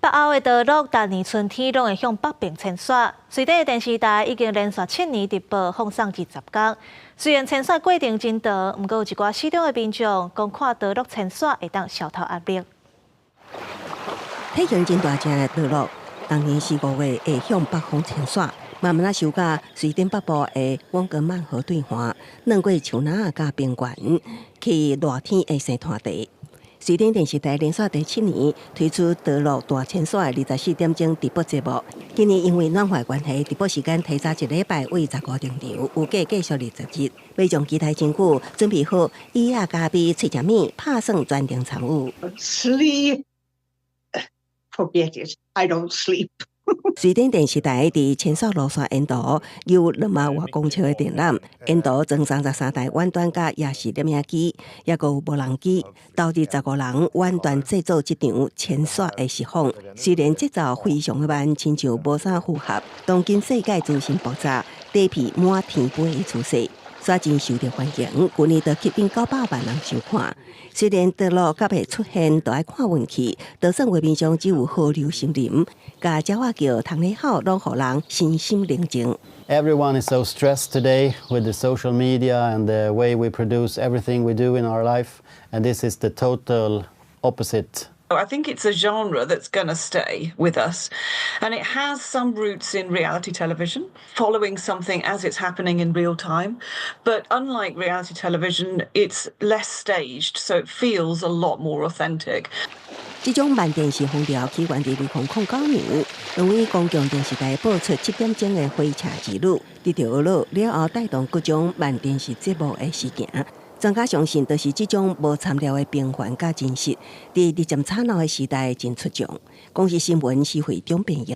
北歐的麇鹿，逐年春天攏會向北邊遷徙。瑞典的電視台已經連續7年直播放送20工。雖然遷徙過程真長，毋過有一寡死忠的民眾講看麇鹿遷徙會當消除壓力。體型真大隻的麇鹿，逐年四五月會向北方遷徙，慢慢仔收到瑞典北部的翁格曼河對岸，鑽過樹林佮平原，去熱天的生湠地。瑞典電視台連續第七年推出麇鹿大遷徙的24點鐘直播節目。今年因為暖化關係，直播時間提早一禮拜為15登場，預計繼續20日。民眾期待真久，準備好椅仔、咖啡、脆食物，拍算全程參與。 Sleep, forget it. I don't sleep. 瑞典電視台佇遷徙路線沿途有2萬外公尺的電纜，沿途裝33台遠端佮夜視攝影機，抑閣有無人機，投入15人遠端製作這場遷徙的實況。雖然節奏非常的慢，親像無啥負荷。當今世界資訊爆炸，底片滿天飛的趨勢，煞真受著歡迎。舊年就吸引900萬人收看。雖然麇鹿猶未出現，都愛看運氣。就算畫面上只有河流森林，佮鳥仔叫、蜂咧吼，攏予人身心寧靜。 Everyone is so stressed today with the social media and the way we produce everything we do in our life, and this is the total opposite I think it's a genre that's going to stay with us. And it has some roots in reality television, following something as it's happening in real time. But unlike reality television, it's less staged, so it feels a lot more authentic. 這種慢電視風潮起源佇2009年，當時公共電視台播出7點鐘的火車之旅，得著熱了後帶動各種慢電視節目的事件。專家相信，就是這種無參料的平凡佮真實，佇日漸吵鬧的時代真出眾。公視新聞施惠中編譯。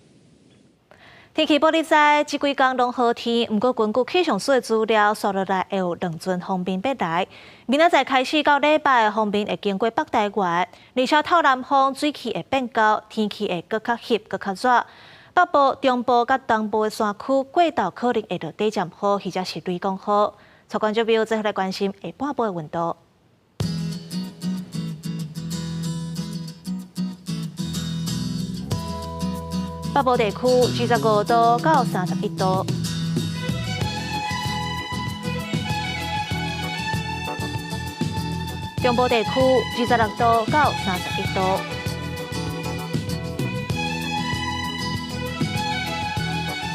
天氣報你知，這幾工攏好天，毋過根據氣象署的資料，紲落來會有兩陣鋒面欲來。明仔載開始到禮拜，鋒面會經過北台灣，而且透南風水氣會變厚，天氣會閣較翕、閣較熱。北部、中部佮東部的山區過晝可能會落短暫雨，或者是雷公雨。帶觀眾朋友最後來關心下半晡的溫度。北部地區25度到31度，中部地區26度到31度，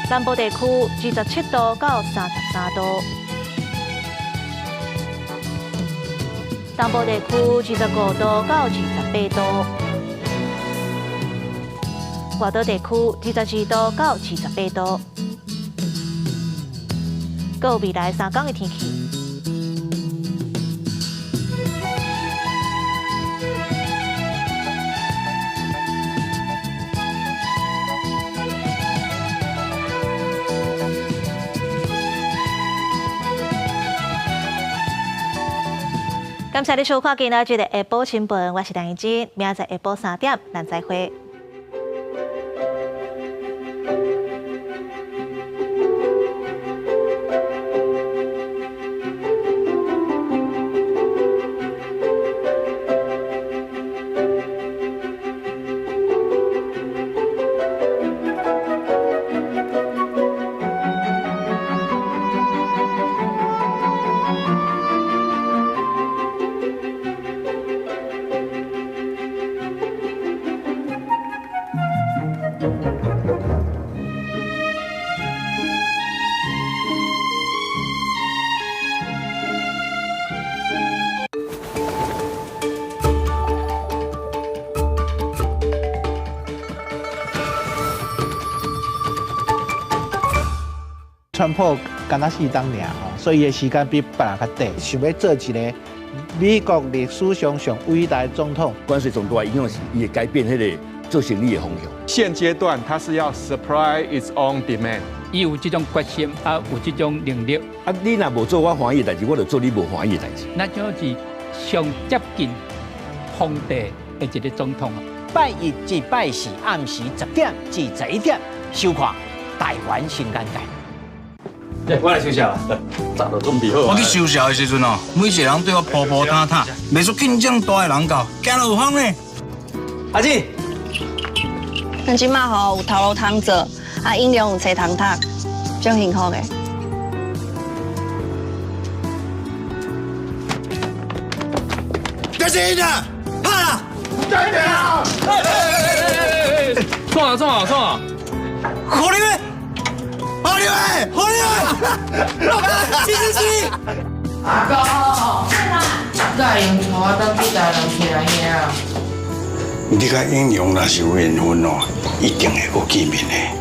南部地區27度到33度，東部地區25度到28度。外島地區22度到28度，閣有未來三工的天氣。感謝你收看今仔日的下晡新聞，我是陳怡君，明仔載下晡3點，咱再會。川普敢若四冬爾吼，所以伊的時間比別人較短。想欲做一个美國歷史上上偉大的總統。關稅上大影響是，伊會改變彼个做生意的方向。現階段，它是要 supply its own demand。伊有這種決心，啊，有這種能力。啊，你若無做我歡喜的代誌，我就做你無歡喜的代誌。那就是上接近皇帝的一个總統啊。拜一至拜四暗時10點至11點，收看台灣新眼界。我來收潲，早就準備好。我去收潲的時陣哦，每一個人對我鋪鋪沓沓，袂輸競爭大的人到，行路有風呢。阿姊，咱這馬吼有頭路通做，啊，營養有冊通讀，足幸福的。這是𪜶啊，拍啦！再見啊！創啊創啊創啊！好你們！好你們！好你們！是是是！阿公，哪會用帶我轉去台南徛兄？你佮英雄若是有緣分哦，一定會閣見面的。